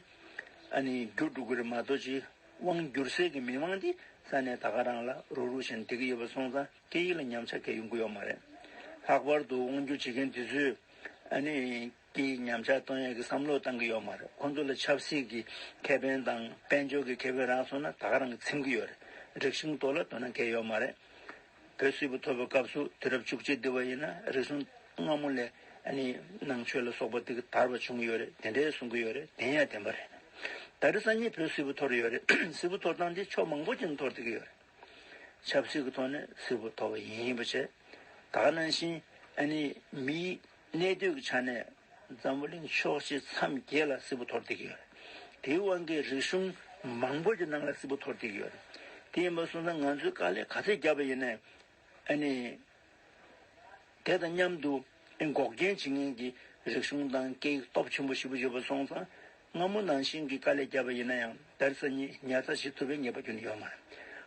ཨ་ནི་འགྱུར་འགྲོ་གི་རེད་མ་གཏོགས་ཅིག་དབང་བསྒྱུར་སའི་གི་མི་མང་འདི་ས་གནས་ད་ག་རང་ལ་རུག་རུག་བྱས་ནས་བསྡད་ཀྱི་ཡོད་པ་སོང་ཙང་སྐད་ཡིག་ལ་ཉམས་ཆག་གང་ཡང་ཡོང་གི་ཡོད་མ་རེད། ལྷག་པར་དུ་དབང་བསྒྱུར་བྱེད་མཁན་དེ་ཚོས་ཨ་ནི། ཀྱི་ཉམས་ཆག་གཏོང་ཡག་གི་བསམ་བློ་བཏང་གི་ཡོད་མ་རེད། ཁོང་ཚོ་ལ་ཆབ་སྲིད་ཀྱི་ཁེ་ཕན་དང་དཔལ་འབྱོར་གྱི་ཁེ་ཕན་རག་སོང་ན་ད་ག་རང་གིས་ཚིམ་གྱི་ཡོད་རེད། རིག་གཞུང་ཐོག་ལ་དོ་སྣང་གང་ཡང་ཡོད་མ་རེད། བོད་སིལ་བུ་འཐོར་བའི་སྐབས་སུ་དུས་རབས་བཅུ་གཅིག་འདི་བ་ཡིན་ན་རིག་གཞུང་སྔ་མོ་ལས་ཨ་ནི་ནང་ཆོས་ལ་སོགས་པ་དེ་ག་དར་བ་བྱུང་གི་ཡོད་རེད། དེ་འདྲའི་གསུང་གི་ཡོད་རེད། བདེན་ཡང་བདེན་པ་རེད། ད་རེས་སང་ཉིན་བོད་སིལ་བུ་འཐོར་ཡོད་རེད། སིལ་བུ་འཐོར་སྟངས་དེ་ཕྱོགས་མང་པོ་ཅིག་ནས་འཐོར་བསྡད་ཀྱི་ཡོད་རེད། ཆབ་སྲིད་ཀྱི་ཐོག་ནས་སིལ་བུ་འཐོར་བ་ཡིན་པ་བྱས། ད་ག་ནང་བཞིན་ཨ་ནི་མིའི་གནས་སྡོད་ཀྱི་ཆ་ནས་འཛམ་བུ་གླིང་ཕྱོགས་བཞི་མཚམས་བརྒྱད་ལ་སིལ་བུ་འཐོར་བསྡད་ཀྱི་ཡོད་རེད། དེའི་དབང་གིས་རིག་གཞུང་མང་པོ་ཀྱི་ནང་ལ་སིལ་བུ་འཐོར་བསྡད་ཀྱི་ཡོད་རེད། དེ་ཡིན་པ་སོང་ཙང་ང་ཚོས་དཀའ་ལས་ག་ཚད་བརྒྱབ་པ་ཡིན་ནའི་ཨ་ནི། དེ་དང་མཉམ་དུ་འགོག་རྐྱེན་བྱེད་མཁན་གྱི་རིག་གཞུང་དང་སྐད་ཡིག་སྟོབས་ཆེན་པོ་ཞེ་པོ་ཡོད་པ་སོང་ཙང་། སྔ་མོ་ནང་བཞིན་གྱི་དཀའ་ལས་བརྒྱབ་པ་ཡིན་ན་ཡང་ད་རེས་སང་ཉིན་ཉར་ཚགས་བྱེད་ཐུབ་པའི་ངེས་པ་ཁྱོན་ནས་ཡོད་མ་རེད།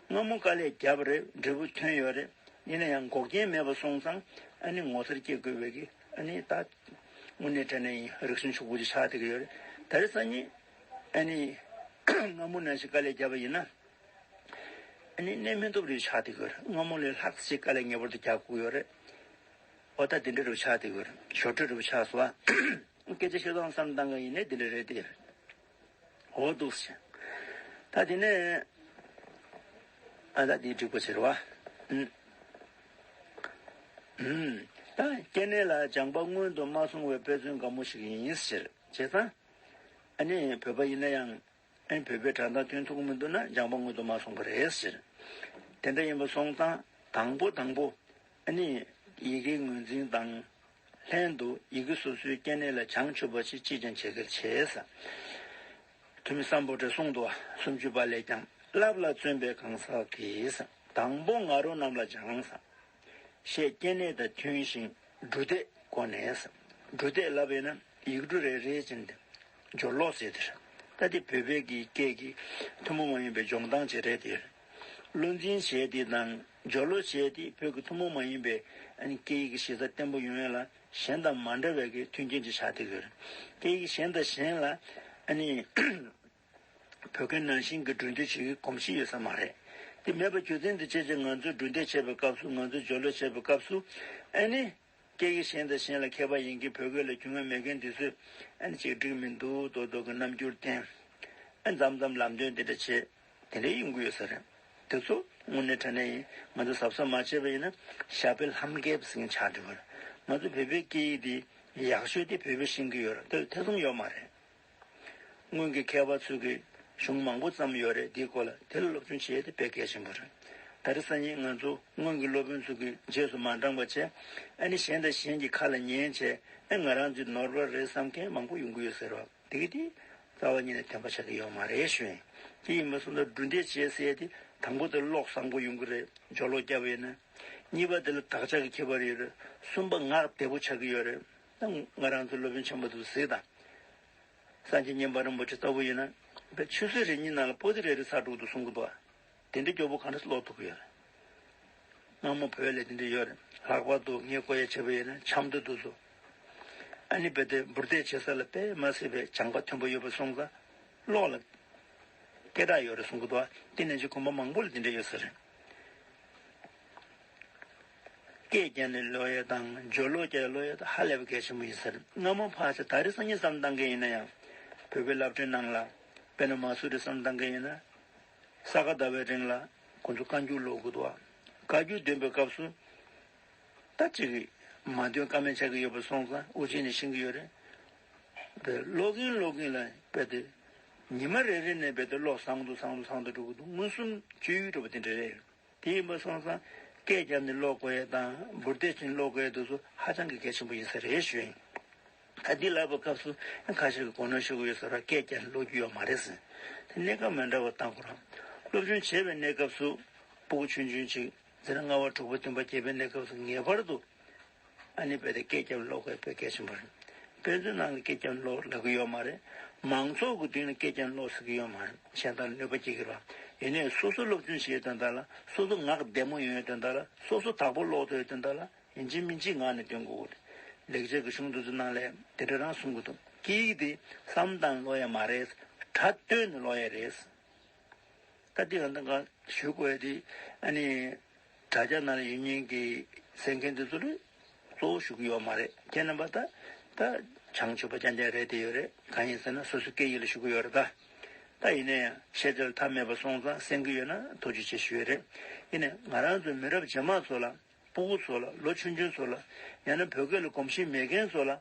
སྔ་མོ་དཀའ་ལས་བརྒྱབ་པ་རེད། འབྲས་བུ་ཐོན་ཡོད་རེད། ཡིན་ན་ཡང་འགོག་རྐྱེན་མེད་པ་སོང་ཙང་ཨ་ནི་ངོ་མཚར་སྐྱེ་དགོས་པའི་གི་ཨ་ནི་ད་དངོས་གནས་དྲང་གནས་ཡིན་རིག་གཞུང་ཕྱུག་པོ་ཅིག་ཆགས་བསྡད་ཀྱི་ཡོད་རེད། ད་རེས་སང་ཉིན་ཨ་ནི་སྔ་མོ་ནང་བཞིན་དཀའ་ལས་བརྒྱབ་པ་ཡིན་ན། ཨ་ནི་གནས་མི་ཐུབ་རེ་ཆགས་བསྡད་ཀྱི་ཡོད་རེད། སྔ་མོ་ལས་ལྷག་ཅིག་དཀའ་ལས་ངེས་པར་དུ་རྒྱག་དགོས་ཡོད་རེད། འོ་ད་དེ་འདྲ་རུ་ཆགས་བསྡད་ཀྱི་ཡོད་རེད། ཞོར་འཕྲོས་རུ་ཆགས་སོང་ཨ། སྐད་ཆ་བཤད་སྟངས་བསམ་བཏང་ག་ཡིན་ནའི་དེ་འདྲ་རེད་དེ། འོ་འདུག་སེ། ད་དེ་ནས་ཨ་ད་དེ་འགྲིག་པ་ཟེར་བ། ཨུམ། ཨུམ། ད་སྐྱེ་གནས་ལ་སྦྱངས་པ་སྔོན་དུ་མ་སོང་བའི་དཔེ་མཚོན་དགའ་མོ་ཞིག་ཡིན་ཟེར། བྱས་ཙང་ཨ་ནི་བོད་པ་ཡིན་ན་ཡང་། ཨ་ནི་བོད་པའི་སྒྲ་གདངས་ཐོན་ཐུབ་ཀྱི་མི་འདུག་ན་སྦྱངས་པ་སྔོན་དུ་མ་སོང་བ་རེད་ཟེར། དེ་འདྲ་ཡིན་པ་སོང་ཙང་དང་པོ་དང་པོ་ཨ་ནི་ཡི་གེའི་ངོས་འཛིན་དང་ལྷན་དུ་ཡི་གེ་སོ་སོའི་སྐྱེ་གནས་ལ་བྱང་ཆུབ་པ་ཞིག་ཅིས་ཀྱང་བྱེད་གལ་ཆེ་ཟེར། ཐུ་མི་སམ་བྷོ་ཊས་གསུངས་འདུག་བ། སུམ་ཅུ་པ་ལས་ཀྱང་བསླབ་ལ་བརྩོན་པའི་གང་ཟག་གིས་ཟེར། དང་པོ་ང་རོ་རྣམས་ལ་སྦྱངས་ཟེར། ཞེས་སྐྱེ་གནས་དང་མཐུན་ཞིང་འབྲུ་འདེད་སྒོ་ནས། འབྲུ་འདེད་ལབ་པས་ན་ཡིག་འབྲུ་རེ་རེ་བཞིན་དུ་སྦྱོར་ཀློག་ཟེར་དེ་རེད། ད་དེ་བོད་པའི་གི་སྐད་ཀྱི་ཐུན་མོང་མ་ཡིན་པའི་སྦྱོང་སྟངས་ཅིག་རེད་དེ། བློ་འཛིན་བྱས་དེ་དང་ སྦྱོར་ཀློག་བྱས་ཏེ་བོད་ཀྱི་ཐུན་མོང་མ་ཡིན་པའི་ཨ་ནི་སྐད་ཡིག་གི་གཞི་རྩ་བརྟན་པོ་ཡོང་ཡ་ལ་གཞན་དང་མ་འདྲ་བའི་གི་མཐུན་རྐྱེན་ཅིག་ཆགས་བསྡད་ཀྱི་ཡོད་རེད། སྐད་ཡིག་གཞན་དང་གཞན་ལ་ཨ་ནི་བོད་སྐད་ནང་བཞིན་གྱི་གྲོས་བསྡུར་བྱེད་ཀྱི་གོམས་གཤིས་ཡོད་ས་མ་རེད། དེ་མེད་པ་རྒྱུ་མཚན་དེ་བྱས་ཙང་ང་ཚོས་གྲོས་བསྡུར་བྱེད་པའི་སྐབས་སུ། ང་ཚོས་སྦྱོར་ཀློག་བྱེད་པའི་སྐབས་སུ་ཨ་ནི། སྐད་ཡིག་གཞན་དང་གཞན་ལ་མཁས་པ་ཡིན་མཁན་བོད་སྐད་ལ་རྒྱུས་མངའ་མེད་མཁན་དེ་ཚོས་ཨ་ནི་ཅིག་འགྲིག་མི་འདུག་མདོག་མདོག་གི་རྣམ་འགྱུར་བསྟན། ཨ་མཚམས་མཚམས་ལམ་སྟོན་དེ་འདྲ་བྱེད། དེ་འདྲ་ཡོང་གི་ཡོད་ས་རེད། དེ་ཚོ་དངོས་གནས་དྲང་གནས་ཡིན། ང་ཚོ་གཟབ་གཟབ་མ་བྱས་པ་ཡིན་ན་ཞྭ་པའི་ལྷམ་རྒྱབ་ཟེར་མཁན་ཆགས་འགྲོ་གི་རེད། ང་ཚོ་བོད་པའི་སྐད་ཡིག་འདི་ཡག་ཤོས་དེ་བོད་པས་ཤེས་ཀྱི་ཡོད་རེད། དེ་ཐེ་ཚོམ་ཡོད་མ་རེད། སྔོན་གྱི་མཁས་པ་ཚོས་ཀྱི་གཞུང་མང་པོ་བརྩམས་ཡོད་རེད། འདིའི་སྐོར་ལ་དེ་ལ་སློབ་སྦྱོང་བྱེད་ཡས་དེ་དཔེ་གལ་ཆེན་པོ་རེད། ད་རེས་སང་ཉིན་ང་ཚོ་སྔོན་གྱི་སློབ་དཔོན་ཚོ་གི་རྗེས་སུ་མ་འབྲངས་པ་བྱས། ཨ་ནི་གཞན་དང་གཞན་གྱི་ཁ་ལ་ཉན་བྱས། ཨ་ང་རང་ཚོའི་ནོར་བ་རེད་བསམ་མཁན་མང་པོ་ཡོང་གི་ཡོད་ཟེར་བ་དེ་གི་དེ་རྩ་བ་ཉིད་ནས་བདེན་པ་ཆགས་ཀྱི་ཡོད་མ་རེད་ཞུ་ཡིན། དེ་ཡིན་པ་སོང་ཙང་གྲོས་བསྡུར་བྱེད་ཟེར་ཡས་དེ་དང་པོ་དེ་ཀློག་བཟང་པོ་ཡོང་གི་རེད། སྦྱོར་ཀློག་བརྒྱབ་པ་ཡིན་ན། གཉིས་པ་དེ་ལ་དག་ཆ་གི་ཁྱད་པར་ཡོད་རེད། གསུམ་པ་ངག་བདེ་པོ་ཆགས་ཀྱི་ཡོད་རེད། ད་ང་རང་ཚོ་སློབ་དཔོན་ཆེན་པོ་དེ་ཚོ་གཟིགས་དང་། སངས་རྒྱས་མཉན་པ་རིན་པོ་ཆེ་ལྟ་བུ་ཡིན་ན་བའི་ཆུ་ཚོད་རེ་གཉིས་ནང་ལ་པོ་ཏི་རེ་རེ་ཚར་འགྲོ་གི་འདུག་གསུང་གི་འདུག་དེ་འདྲའི་མགྱོགས་པོ་གང་འདྲ་ཀློག་ཐུབ་ཀྱི་ཡོད་རེད། སྔ་མོ་བོད་ལ་དེ་འདྲ་ཡོད་རེད། ལྷག་པར་དུ་ངས་ཀོ་ཡ་བྱས་པ་ཡིན་ན་ཆབ་མདོ་དེ་ཚོ། ཨ་ནི་རྦད་དེ་འབུར་འདེད་བྱེད་ས་ལ་དཔེ་མ་སྲིད་པའི་སྦྱངས་པ་མཐོན་པོ་ཡོད་པ་སོང་ཙང་ཀློག་ལ་སྐད་གྲགས་ཡོད་རེད་གསུང་གི་འདུག་དེ་ནང་བཞིན་དགོན་པ་མང་པོ་ལ་དེ་འདྲ་ཡོད་ས་རེད། སྐད་རྒྱག་ནས་ཀློག་ཡས་དང་སྦྱོར་ཀློག་རྒྱག་ཀློག་ཡས་དང་ཧ་ལས་པ་གལ་ཆེན་པོ་ཡིན་ས་རེད། སྔ་མོ་ཕལ་ཆེར་ད་རེས་སང་ཉིན་བསམ་བཏང་མཁན་ཡིན་ན་ཡང་། བོད་པའི་སློབ་གྲྭའི་ནང་ལ་དཔེར་ན་མ་སུ་རི་བསམ་བཏང་མཁན་ཡིན་ན། ས་ག་ཟླ་བའི་རིང་ལ་ཁོང་ཚོ་བཀའ་འགྱུར་ཀློག་དགོས་འདུག་བཀའ་འགྱུར་འདོན་པའི་སྐབས་སུ། ད་ཅིག་མ་འདོན་ཀ་མེད་ཆགས་ཀྱི་ཡོད་པ་སོང་ཙང་དབུ་ཅན་ནས་ཤེས་ཀྱི་ཡོད་རེད། དེ་ཀློག་གིན་ཀློག་གིན་ལ་རྦད་དེ་ཉི་མ་རེ་རེ་ནས་རྦད་དེ་ཀློག་བཟང་དུ་བཟང་དུ་བཟང་དུ་འགྲོ་གི་འདུག་མངོན་སུམ་བརྗོད་ཡུལ་འདྲ་པོ་དེ་འདྲ་རེད། དེ་ཡིན་པ་སོང་ཙང་སྐད་རྒྱབ་ནས་ཀློག་དགོས་ཡས་དང་འབུར་འདེད་བྱས་ནས་ཀློག་དགོས་ཡས་དེ་ཚོ་ཧ་ཅང་གི་གལ་ཆེན་པོ་ཡིན་ས་རེད་ཞུ་ཡིན། ད་འདི་ལབ་པའི་སྐབས་སུ་ཁ་ཤས་ཀྱིས་གོ་ནོར་ཤོར་གྱི་ཡོད་ས་རེད། སྐད་རྒྱབ་ནས་ཀློག་རྒྱུ་ཡོད་མ་རེད་ཟེར། དེ་གནས་སྐབས་མི་འདྲ་བ་བཏང་དགོས་རེད། སློབ་སྦྱོང་བྱེད་པའི་གནས་སྐབས་སུ་སྤུ་གུ་ཆུང་ཆུང་ཅིག་འཛིན་གྲྭ་ལྔ་པ་དྲུག་པ་བདུན་པ་བརྒྱད་པའི་གནས་སྐབས་སུ་ངེས་པར་དུ་ཨ་ནི་རྦད་དེ་སྐད་རྒྱབ་ཀློག་དགོས་དཔེ་གལ་ཆེན་པོ་རེད། དཔེ་མཛོད་ནང་ལ་སྐད་རྒྱབ་ཀློག་ལབ་ཀྱི་ཡོད་མ་རེད། མང་ཚོགས་ཀྱི་མདུན་ལ་སྐད་རྒྱབ་ཀློག་ཟེར་གྱི་ཡོད་མ་རེད། གཞན་དག་ལ་གནོད་པ་སྐྱེལ་གྱི་རེད། ཡིན་ནའི་སོ་སོ་སློབ་སྦྱོང་བྱེད་དོན་དག་ལ། སོ་སོ་ངག་བདེ་མོ་ཡོང་ཡའི་དོན་དག་ལ། སོ་སོ་དག་པོ་ཀློག་ཐུབ་ཡའི་དོན་དག་ལ་ཡིན་གཅིག་མིན་གཅིག་ངག་ནས་འདོན་དགོས་ཀྱི་རེད། ལེགས་སྦྱར་གྱི་གཞུང་དེ་ཚོ་ནང་ལ་དེ་འདྲ་རང་གསུང་གི་འདུག་སྐད་ཡིག་དེ་བསམ་བཏང་ཀློག་ཡ་མ་རེད། སྒྲ་བཏོན་ནས་ཀློག་ཡ་རེད། ད་འདི་ག་འདི་ག་ཞུ་དགོས་ཡ་དེ་ཨ་ནི། དྲ་རྒྱ་ནང་ལ་ཡོད་མཁན་གྱི་གསན་མཁན་དེ་ཚོ་ལ་གཙོ་བོ་ཞུ་གི་ཡོད་མ་རེད། ཁྱེད་རྣམ་པ་ད་ད་བྱང་ཆུབ་པ་རྐྱང་རྐྱང་རེད་དེ་ཡོད་རེད། གང་ཡིན་ཟེར་ན་སོ་སོའི་སྐད་ཡིག་ལ་ཞུ་གི་ཡོད་རེད་ད། ད་ཡིན་ན་ཡང་ཤེས་བྱ་ལ་མཐའ་མེད་པ་སོང་ཙང་གསན་གི་ཡོད་ན་ཐུགས་རྗེ་ཆེ་ཞུ་ཡས་རེད། ཡིན་ནའི་ང་རང་ཚོའི་མི་རབས་རྗེས་མ་ཚོ་ལ། སྤུ་གུ་ཚོ་ལ། ལོ་ཆུང་ཆུང་ཚོ་ལ། ཡང་ན་བོད་སྐད་ལ་གོམས་གཤིས་མེད་མཁན་ཚོ་ལ།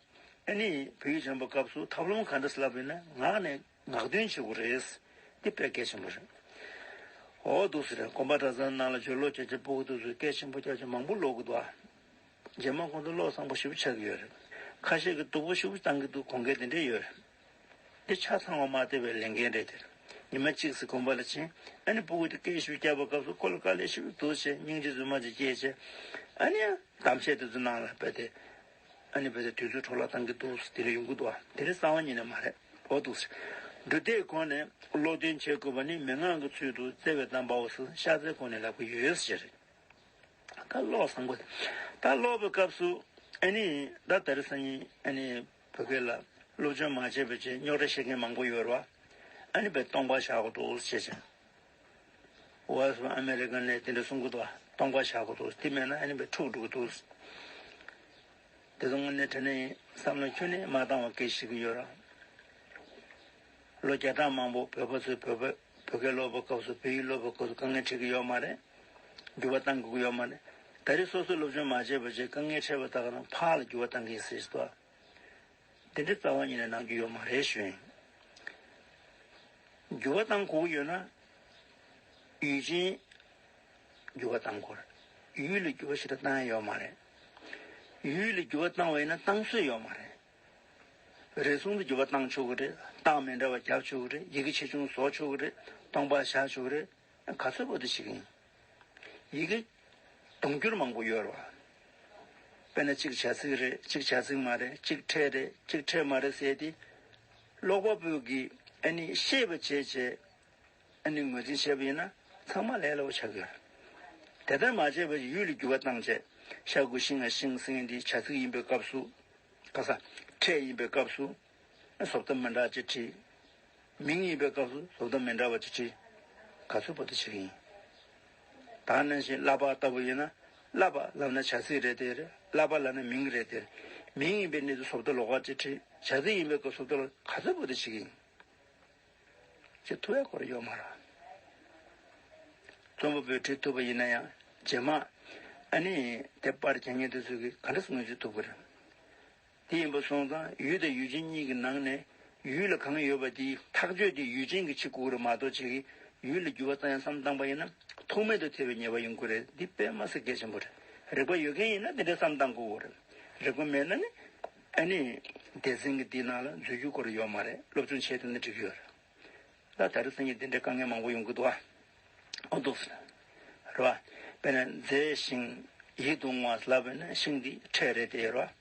ཨ་ནི་བོད་ཡིག་སྦྱང་བའི་སྐབས་སུ་ཐབས་ལམ་ག་འདྲ་ལབ་ཡིན་ན་ངག་ནས་ངག་འདོན་བྱེད་དགོས་རེད། འདི་དཔེ་གལ་ཆེན་པོ་རེད། འོ་འདུག་སེ་རེད། དགོན་པ་གྲྭ་ཚང་ནང་ལ་སྦྱོར་ཀློག་བྱེད་བྱེད་སྤུ་གུ་དེ་ཚོས་སྐད་ཆེན་པོ་རྒྱག་བྱེད་མང་པོ་ཀློག་གི་འདུག་ཨ། རྗེས་མ་ཁོང་ཚོ་བློ་བཟང་པོ་ཞེ་པོ་ཆགས་ཀྱི་ཡོད་རེད། ཁ་ཤས་ཀྱིས་སྡུག་པོ་ཞེ་པོ་བཏང་གི་འདུག་དགོངས་འགལ་དེ་འདྲས་ཡོད་རེད། འདི་ཆ་ཚང་བ་མ་བལྟས་པའི་ལས་འགན་རེད་དེ། ཉི་མ་གཅིག་ཙམ་དགོན་པ་ལ་ཕྱིན། ཨ་ནི་སྤུ་གུ་དེ་སྐད་ཞེ་པོ་རྒྱབ་པའི་སྐབས་སུ་ཁོ་ལ་དཀའ་ལས་ཞེ་པོ་འདུག་བྱས་སྙིང་རྗེ་རྫུན་མ་ཅིག་སྐྱེས་བྱས། ཨ་ནི་གཏམ་བཤད་དེ་ཚོ་ནང་ལ་བལྟས་ཏེ། ཨ་ནི་བལྟས་ཏེ་དུས་ཚོད་འཕྲོ་བརླག་བཏང་གི་འདུག་དེ་འདྲ་ཡོང་གི་འདུག་ཨ། དེ་འདྲ་རྩ་བ་ཉིད་ནས་མ་རེད། འོ་འདུག་སེ། འབྲུ་དེའི་སྒོ་ནས་ཀློག་འདོན་བྱེད་དགོས་པ་ནི་མན་ངག་གི་ཚུལ་དུ་བརྩེ་བས་གདམས་པའོ་ཟེར་ཤར་རྩེའི་སྒོ་ནས་ལབ་ཀྱི་ཡོད་ཟེར། ད་ཀློག་བཟང་པོ། ད་ཀློག་པའི་སྐབས་སུ་ཨ་ནི་ད་ད་རེས་སང་ཉིན་ཨ་ནི་བོད་སྐད་ལ་སློབ་སྦྱོང་མ་བྱས་པའི་རྗེས་རྙོག་དྲ་བཤད་མཁན་མང་པོ་ཡོད་རེད་བ། ཨ་ནི་བས་སྟོང་པ་བཞག་དགོས་འདུག་ཟེར་བྱས། Voice of America ནས་དེ་འདྲ་གསུང་གི་འདུག་བ། སྟོང་པ་བཞག་དགོས་འདུག་དེ་མེད་ན་ཨ་ནི་བས་འཁྲུག་འགྲོ་གི་འདུག་དེ་ཚོ་དངོས་གནས་དྲང་གནས་བསམ་བློ་ཁྱོན་ནས་མ་བཏང་བ་སྐད་ཆ་བཤད་ཀྱི་ཡོད་རེད། ལོ་བརྒྱ་ཕྲག་མང་པོ་བོད་པ་ཚོས་བོད་པ་བོད་སྐད་ཀློག་པའི་སྐབས་སུ་བོད་ཡིག་ཀློག་པའི་སྐབས་སུ་དཀའ་ངལ་འཕྲད་ཀྱི་ཡོད་མ་རེད། འགྱུར་བ་གཏང་དགོས་ཀྱི་ཡོད་མ་རེད། ད་རེས་སོ་སོས་སློབ་སྦྱོང་མ་བྱས་པ་བྱས་དཀའ་ངལ་འཕྲད་པ་ད་ག་རང་ཕར་ལ་འགྱུར་བ་གཏང་གི་ཡིན་ཟེར་ཏོ། དེ་འདྲའི་རྩ་བ་ཉིད་ནས་གནང་རྒྱུ་ཡོད་མ་རེད་ཞུ་ཡིན། འགྱུར་བ་གཏང་དགོས་ཀྱི་ཡོད་ན། ཡུལ་ཅན་འགྱུར་བ་གཏང་དགོས་རེད། ཡུལ་ལ་འགྱུར་བ་ཞེ་དྲག་གཏང་ཡ་ཡོད་མ་རེད། ཡུལ་ལ་འགྱུར་བ་བཏང་བ་ཡིན་ན་གཏང་སྲོལ་ཡོད་མ་རེད། རེ་ཟུང་དུ་འགྱུར་བ་བཏང་ཆོག་གི་རེད། རྟགས་མི་འདྲ་བ་རྒྱབ་ཆོག་གི་རེད། ཡི་གེ་ཆེ་ཆུང་བཟོ་ཆོག་གི་རེད། སྟོང་པ་བཞག་ཆོག་གི་རེད། ག་ཚོད་བར་དུ་ཞིག་ཡིན། ཡི་གེ་དུང་འགྱུར་མང་པོ་ཡོད་རེད་བ། དཔེར་ན་གཅིག་བྱ་ཚིག་རེད། གཅིག་བྱ་ཚིག་མ་རེད། གཅིག་ཕྲད་རེད། གཅིག་ཕྲད་མ་རེད་ཟེར་ཏེ། ཀློག་པ་པོས་ཀྱིས་ཨ་ནི་ཤེས་པ་བྱས་བྱས། ཨ་ནི་ངོས་འཛིན་བྱས་པ་ཡིན་ན་ཚང་མ་ལས་སླ་པོ་ཆགས་ཀྱི་ཡོད་རེད། དེ་ལྟར་མ་བྱས་པར་ཡུལ་ལ་འགྱུར་བ་བཏང་བྱས། ཤ་དགུ་ཤིང་ང་ཤིང་ཟེར་མཁན་འདི་བྱ་ཚིག་ཡིན་པའི་སྐབས་སུ། ག་ས། ཕྲད་ཡིན་པའི་སྐབས་སུ། བཟོ་ལྟ་མི་འདྲ་ཅིག་བྲིས། མིང་ཡིན་པའི་སྐབས་སུ་བཟོ་ལྟ་མི་འདྲ་བ་ཅིག་བྲིས། ག་ཚོད་བར་དུ་བྱེད་ཀྱི་ཡིན། ད་ནང་བཞིན་བསླབ་པ་ལྟ་བུ་ཡིན་ན། བསླབ་པ་ལབ་ན་བྱ་ཚིག་རེད་དེ་རེད། བསླབ་པ་ལབ་ན་མིང་རེད་དེ་རེད། མིང་ཡིན་པའི་གནས་ཚུལ་བཟོ་ལྟ་ལོགས་ཀ་ཅིག་བྲིས། བྱ་ཚིག་ཡིན་པའི་སྐབས་བཟོ་ལྟ་ལོགས་ག་ཚོད་བར་དུ་བྱེད་ཀྱི་ཡིན། ཅེས་ཐུབ་པའི་སྐོར་ཡོད་མ་རེད། རྩོམ་པ་པོས་བྲིས་ཐུབ་པ་ཡིན་ན་ཡང་རྗེས་མ། ཨ་ནི་དེ་པར་རྒྱག་མཁན་དེ་ཚོས་ཀྱིས་ག་འདྲ་ངོས་འཛིན་ཐུབ་ཀྱི་རེད། དེ་ཡིན་པ་སོང་ཙང་ཡུལ་དང་ཡུལ་ཅན་གཉིས་ཀྱི་ནང་ནས་ཡུལ་ལ་གང་ཡོད་པ་དེའི་ཐག་གཅོད་དེ་ཡུལ་ཅན་གྱིས་བྱེད་དགོས་ཀྱི་རེད་མ་གཏོགས་ཅིག་གིས་ཡུལ་ལ་འགྱུར་བ་བཏང་ཡ་བསམ་བཏང་པ་ཡིན་ན་ཐུག་མེད་དུ་ཐལ་བའི་ཉེས་པ་ཡོང་གི་རེད། འདི་དཔེ་མ་སྲིད་གལ་ཆེན་པོ་རེད། རིག་པ་ཡོད་མཁན་ཡིན་ན་དེ་འདྲ་བསམ་བཏང་དགོས་ཀྱི་རེད། རིག་པ་མེད་ན་ནི། ཨ་ནི། སྡེ་ཚན་གྱི་འདི་ནང་ལ་འཛུལ་རྒྱུ་སྐོར་ཡོད་མ་རེད། སློབ་སྦྱོང་བྱས་ཐུབ་ན་འགྲིག་གི་ཡོད་རེད། ད་ད་རེས་སང་ཉིན་འདི་འདྲའི་དཀའ་ངལ་མང་པོ་ཡོང་གི་འདུག་ཨ། ཨོ་འདུག་ཟེར། རེད་བ། དཔེར་ན་མཛེས་ཤིང་ཡིད་དུ་འོང་བ་ལབ་པ་ཡིན་ན་ཤིང་འདི་ཕྲད་རེད་དེ་རེད་བ།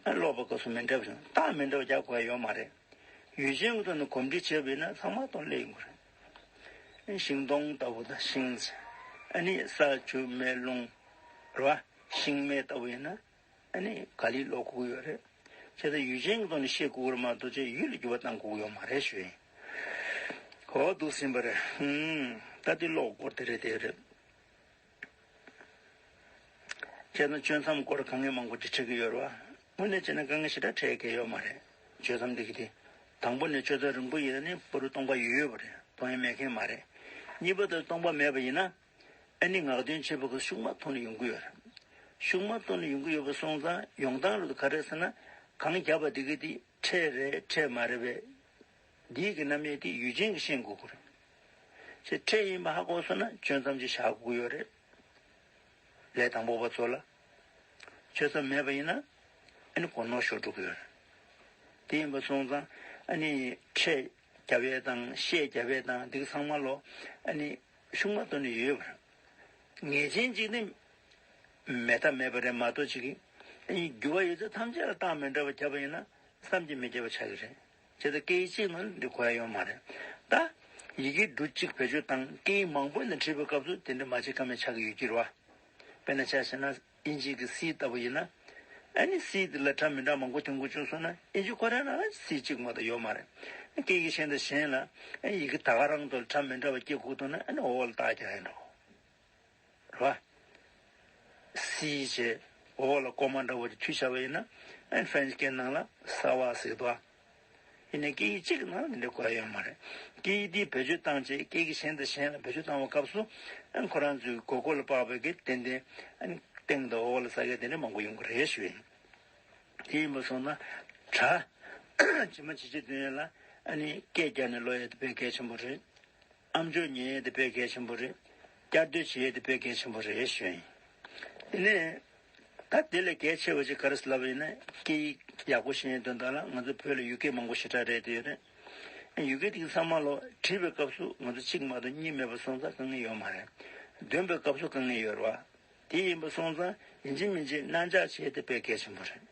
ཨ་ཀློག་པའི་སྐབས་སུ་མི་འདྲ་བ་ཞིག་རྟགས་མི་འདྲ་བ་རྒྱག་དགོས་ཡ་ཡོད་མ་རེད། ཡུལ་ཅན་གྱི་ཐོག་ནས་གོམས་འདྲིས་བྱས་པ་ཡིན་ན་ཚང་མ་སྟོང་སླེབས་ཡོང་གི་རེད། ཤིང་སྡོང་ལྟ་བུ་དང་ཤིང་། ཨ་ནི་ས་ཆུ་མེ་རླུང་། རེད་བ། ཤིང་མེ་ལྟ་བུ་ཡིན་ན། ཨ་ནི་ག་ལེར་ཀློག་དགོས་ཀྱི་ཡོད་རེད། བྱས་ཙང་ཡུལ་ཅན་གྱི་ཐོག་ནས་ཤེས་དགོས་ཀྱི་རེད་མ་གཏོགས་ཅིག་ཡུལ་ལ་འགྱུར་བ་གཏང་དགོས་ཀྱི་ཡོད་མ་རེད་ཞུ་ཡིན། ཧོ་འདུག་ཟིན་པ་རེད། ཧུམ། ད་དེ་ཀློག་སྐོར་དེ་རེད་དེ་རེད། བྱས་ཙང་གཅོད་མཚམས་སྐོར་དཀའ་ངལ་མང་པོ་ཅིག་འཕྲད་ཀྱི་ཡོད་རེད་བ། དངོས་གནས་བྱས་ན་དཀའ་ངལ་ཞེ་དྲག་འཕྲད་ཀྱི་ཡོད་མ་རེད། གཅོད་མཚམས་འདི་གི་དེ། དང་པོ་ནས་གཅོད་མཚམས་རིང་པོ་ཡིན་ན་ནི་བར་དུ་སྟོང་པ་ཡོད་ཡོད་པ་རེད། སྟོང་ཡ་མེད་མཁན་མ་རེད། གཉིས་པ་དེ་སྟོང་པ་མེད་པ་ཡིན་ན། ཨ་ནི་ངག་འདོན་བྱེད་པ་གི་ཤུགས་མ་ཐུག་ནས་ཡོང་གི་ཡོད་རེད། ཤུགས་མ་ཐུག་ནས་ཡོང་གི་ཡོད་པ་སོང་ཙང་ཡོང་སྟངས་རུ་ག་རེ་ཟེར་ན། གང་བརྒྱབ་པ་དེ་གི་དེ་ཕྲད་རེད་ཕྲད་མ་རེད་པས། འདིའི་གི་རྣམ་དབྱེ་དེ་ཡུལ་ཅན་གྱིས་ཤེས་དགོས་ཀྱི་རེད། ཅེས་ཕྲད་ཡིན་པ་ཧ་གོ་སོང་ན་གཅོད་མཚམས་ཅིག་བཞག་དགོས་ཀྱི་ཡོད་རེད། ལས་དང་པོ་པ་ཚོ་ལ། གཅོད་མཚམས་མེད་པ་ཡིན་ན། ཨ་ནི་གོ་ནོར་ཤོར་འགྲོ་གི་ཡོད་རེད། དེ་ཡིན་པ་སོང་ཙང་ཨ་ནི་ཕྲད་རྒྱབ་ཡས་དང་ཤད་རྒྱབ་ཡས་དང་འདི་ག་ཚང་མ་ལོ། ཨ་ནི་ཤུགས་མ་ཐུག་ནས་ཡོད་པ་རེད། ངེས་ཅན་ཅིག་ནི་མེད་ཐབས་མེད་པ་རེད་མ་གཏོགས་ཅིག་གིས། ཨ་ནི་འགྱུར་བ་ཡོད་ཚད་ཐམས་ཅད་ལ་རྟགས་མི་འདྲ་བ་བརྒྱབ་པ་ཡིན་ན་བསམ་གྱིས་མི་ཁྱབ་པ་ཆགས་ཀྱི་རེད། བྱས་ཙང་སྐད་ཡིག་གཅིག་ནང་འདི་གོ་ཡ་ཡོད་མ་རེད། ད། ཡི་གེ་འབྲུ་གཅིག་བེད་སྤྱོད་བཏང་སྐད་ཡིག་མང་པོའི་ནང་བྲིས་པའི་སྐབས་སུ་དེ་འདྲ་མ་བྱེད་ཀ་མེད་ཆགས་ཀྱི་ཡོད་ཀྱི་རེད་བ། དཔེར་ན་ཆ་བཞག་ན་དབྱིན་ཇི་གི་སི་ལྟ་བུ་ཡིན་ན། ཨ་ནི་སི་དེ་ལ་སྒྲ་མི་འདྲ་མང་པོ་ཐོན་དགོས་བྱུང་སོང་ན་དབྱིན་ཇི་ཁོ་རང་ནང་ལ་སི་གཅིག་མ་གཏོགས་ཡོད་མ་རེད། སྐད་ཡིག་གཞན་དང་གཞན་ལ་ཨ་ནི་ཡི་གེ་ད་ག་རང་དུ་སྒྲ་མི་འདྲ་བ་སྐྱེ་དགོས་འདུག་ན་ཨ་ནི་འོག་ལ་རྟགས་རྒྱག་ཡ་འགྲོ། རེད་བ། སི་བྱས། འོག་ལ་ཀོ་མ་འདྲ་བོ་ཅིག་མཐུད་བཞག་པ་ཡིན་ན། ཨ་ནི་ཧྥན་སྐད་ནང་ལ་ས་བ་ཟེར་གི་འདུག་ཨ། ཡིན་ནའི་སྐད་ཡིག་གཅིག་གི་ནང་ལ་འདི་འདྲ་གོ་ཡ་ཡོད་མ་རེད། སྐད་ཡིག་འདི་བེད་སྤྱོད་བཏང་བྱས་སྐད་ཡིག་གཞན་དང་གཞན་ལ་བེད་སྤྱོད་བཏང་བའི་སྐབས་སུ། ཨ་ནི་ཁོ་རང་ཚོའི་མགོ་སྐོར་ལ་དཔག་པའི་གི་ཏན་ཏན། ཨ་ནི་སྟེང་དང་འོག་ལ་ས་ཡ་དེ་འདྲ་མང་པོ་ཡོང་གི་རེད་ཞུ་ཡིན། དེ་ཡིན་པ་སོང་ན། གྲྭ། ཇི་མ་ཇི་བཞིན་འདོན་ཡ་ལ། ཨ་ནི་སྐད་རྒྱག་ནས་ཀློག་ཡ་དེ་དཔེ་གལ་ཆེན་པོ་རེད། ཨམ་ཅོག་ཉན་ཡས་དེ་དཔེ་གལ་ཆེན་པོ་རེད། བསྐྱར་ཟློས་བྱེད་ཡས་དེ་དཔེ་གལ་ཆེན་པོ་རེད་ཞུ་ཡིན། དེ་ནས། ད་དེ་ལས་གལ་ཆེ་བ་ཅིག་ག་རེ་ཟེར་ལབ་པ་ཡིན་ན་སྐད་ཡིག་ཡག་པོ་ཤེས་ཡས་དོན་དག་ལ་ང་ཚོ་བོད་ལ་ཡུལ་སྐད་མང་པོ་ཞེ་དྲག་རེད་དེ་ཡོད་རེད། ཡུལ་སྐད་དེ་ཚང་མ་ལོ་བྲིས་པའི་སྐབས་སུ་ང་ཚོ་གཅིག་མ་གཏོགས་གཉིས་མེད་པ་སོང་ཙང་དཀའ་ངལ་ཡོད་མ་རེད། འདོན་པའི་སྐབས་སུ་དཀའ་ངལ་ཡོད་རེད་བ། དེ་ཡིན་པ་སོང་ཙང་ཡིན་གཅིག་མིན་གཅིག་རྣ་འཇགས་བྱེད་དེ་དཔེ་གལ་ཆེན་པོ་རེད།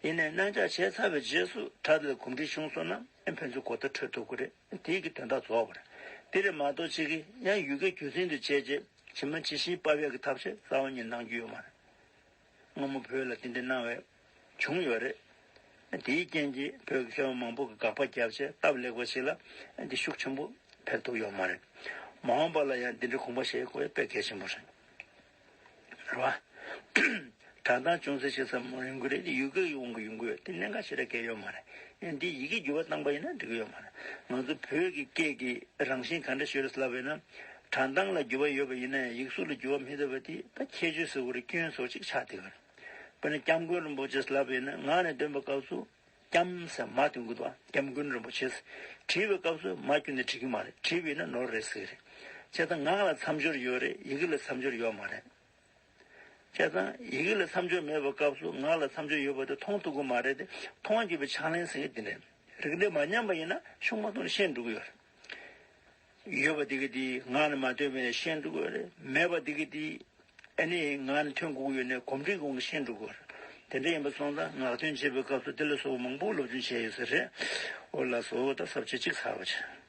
ཡིན་ནའི་རྣ་འཇགས་བྱས་ཚར་བའི་རྗེས་སུ་གྲྭ་དེ་ལ་གོམས་འདྲིས་བྱུང་སོང་ན་ཨེ་ཕན་ཚུན་གོ་བརྡ་འཕྲོད་ཐུབ་ཀྱི་རེད། དེའི་གི་དོན་དག་རྫོགས་པ་རེད། དེ་རེད་མ་གཏོགས་གཅིག་གིས་ཡང་ཡུལ་སྐད་སྒྱུ་རྩལ་དུ་བྱས་རྗེས་ཇི་མ་ཇི་བཞིན་ཕབ་ཡག་གི་ཐབས་ཤེས་རྩ་བ་ཉིད་གནང་རྒྱུ་ཡོད་མ་རེད། སྔ་མོ་བོད་ལ་དེ་འདྲ་གནང་བའི་བྱུང་ཡོད་རེད། དེའི་རྐྱེན་གྱིས་བོད་ཀྱི་མཁས་པ་མང་པོ་གིས་དགག་པ་བརྒྱབ་བྱས་སྟབས་ལེགས་པ་ཞིག་ལ་འདི་ཤུགས་ཆེན་པོ་འཕེལ་ཐུབ་ཡོད་མ་རེད། མ་འོངས་པ་ལ་ཡང་འདི་འདྲའི་དགོངས་པ་བཞེས་དགོས་ཡ་དཔེ་གལ་ཆེན་པོ་རེད། རེད་བ། གྲགས་སྟངས་ཅུང་ཟད་ཞིག་ཟབ་མོ་ཡོང་གི་རེད་དེ་ཡུལ་སྐད་ཡོང་གི་ཡོང་གི་ཡོད་དེ་གནད་འགག་ཞེ་དྲག་གལ་ཡོད་མ་རེད། ཡང་འདི་ཡི་གེ་འགྱུར་བ་བཏང་པ་ཡིན་ན་འགྲིག་གི་ཡོད་མ་རེད། ང་ཚོ་བོད་ཀྱི་སྐད་ཀྱི་རང་བཞིན་ག་འདྲ་ཞིག་རེད་ལབ་པ་ཡིན་ན། གྲགས་སྟངས་ལ་འགྱུར་བ་ཡོད་པ་ཡིན་ན་ཡང་ཡིག་གཟུགས་ལ་འགྱུར་བ་མི་ཐེབས་པ་དེ་ད་ཁྱད་ཆོས་ཟེར་དགོས་རེད་སྐྱོན་ཟེར་དགོས་ཅིག་ཆགས་བསྡད་ཀྱི་རེད། དཔེར་ན་སྐྱབས་མགོན་རིན་པོ་ཆེ་ལབ་པ་ཡིན་ན་ངག་ནས་འདོན་པའི་སྐབས་སུ། སྐྱམ་ཟེར་མ་ཐོན་གི་འདུག་སྐྱབས་མགོན་རིན་པོ་ཆེ། བྲིས་པའི་སྐབས་སུ་མ་བསྒྱུར་ནས་བྲིས་ཀྱི་མ་རེད། བྲིས་པ་ཡིན་ན་ནོར་རེད་ཟེར་གི་རེད། བྱས་ཙང་ངག་ལ་མཚམས་སྦྱོར་ཡོད་རེད། ཡི་གེ་ལ་མཚམས་སྦྱོར་ཡོད་མ་རེད། བྱས་ཙང་ཡི་གེ་ལ་མཚམས་སྦྱོར་མེད་པའི་སྐབས་སུ་ངག་ལ་མཚམས་སྦྱོར་ཡོད་པ་དེ་མཐོང་ཐུབ་ཀྱི་མ་རེད་དེ། མཐོང་བ་བརྒྱུད་པའི་ཕྱག་ལེན་ཟེར་གི་དེ་རེད། རིགས་འགྲེ་མ་ཉམས་པ་ཡིན་ན་ཤུགས་མ་ཐུག་ནས་ཤེས་འགྲོ་གི་ཡོད་རེད། ཡོད་པ་དེ་གི་དེ་ངག་ནས་མ་ཐོན་པ་ཡིན་ན་ཤེས་འགྲོ་གི་ཡོད་རེད། མེད་པ་དེ་གི་དེ། ཨ་ནི་ངག་ནས་ཐོན་དགོས་ཀྱི་ཡོད་ནའི་གོམས་འདྲིས་ཀྱི་དབང་གིས་ཤེས་འགྲོ་དགོས་རེད། དེ་འདྲ་ཡིན་པ་སོང་ཙང་ངག་འདོན་བྱེད་པའི་སྐབས་སུ་དེ་ལ་སོགས་པ་མང་པོ་སློབ་སྦྱོང་བྱས་ཡོད་ས་རེད། འོ་ལགས་སོ། ད་ས་བཅད་གཅིག་ཚར་བ་བྱས།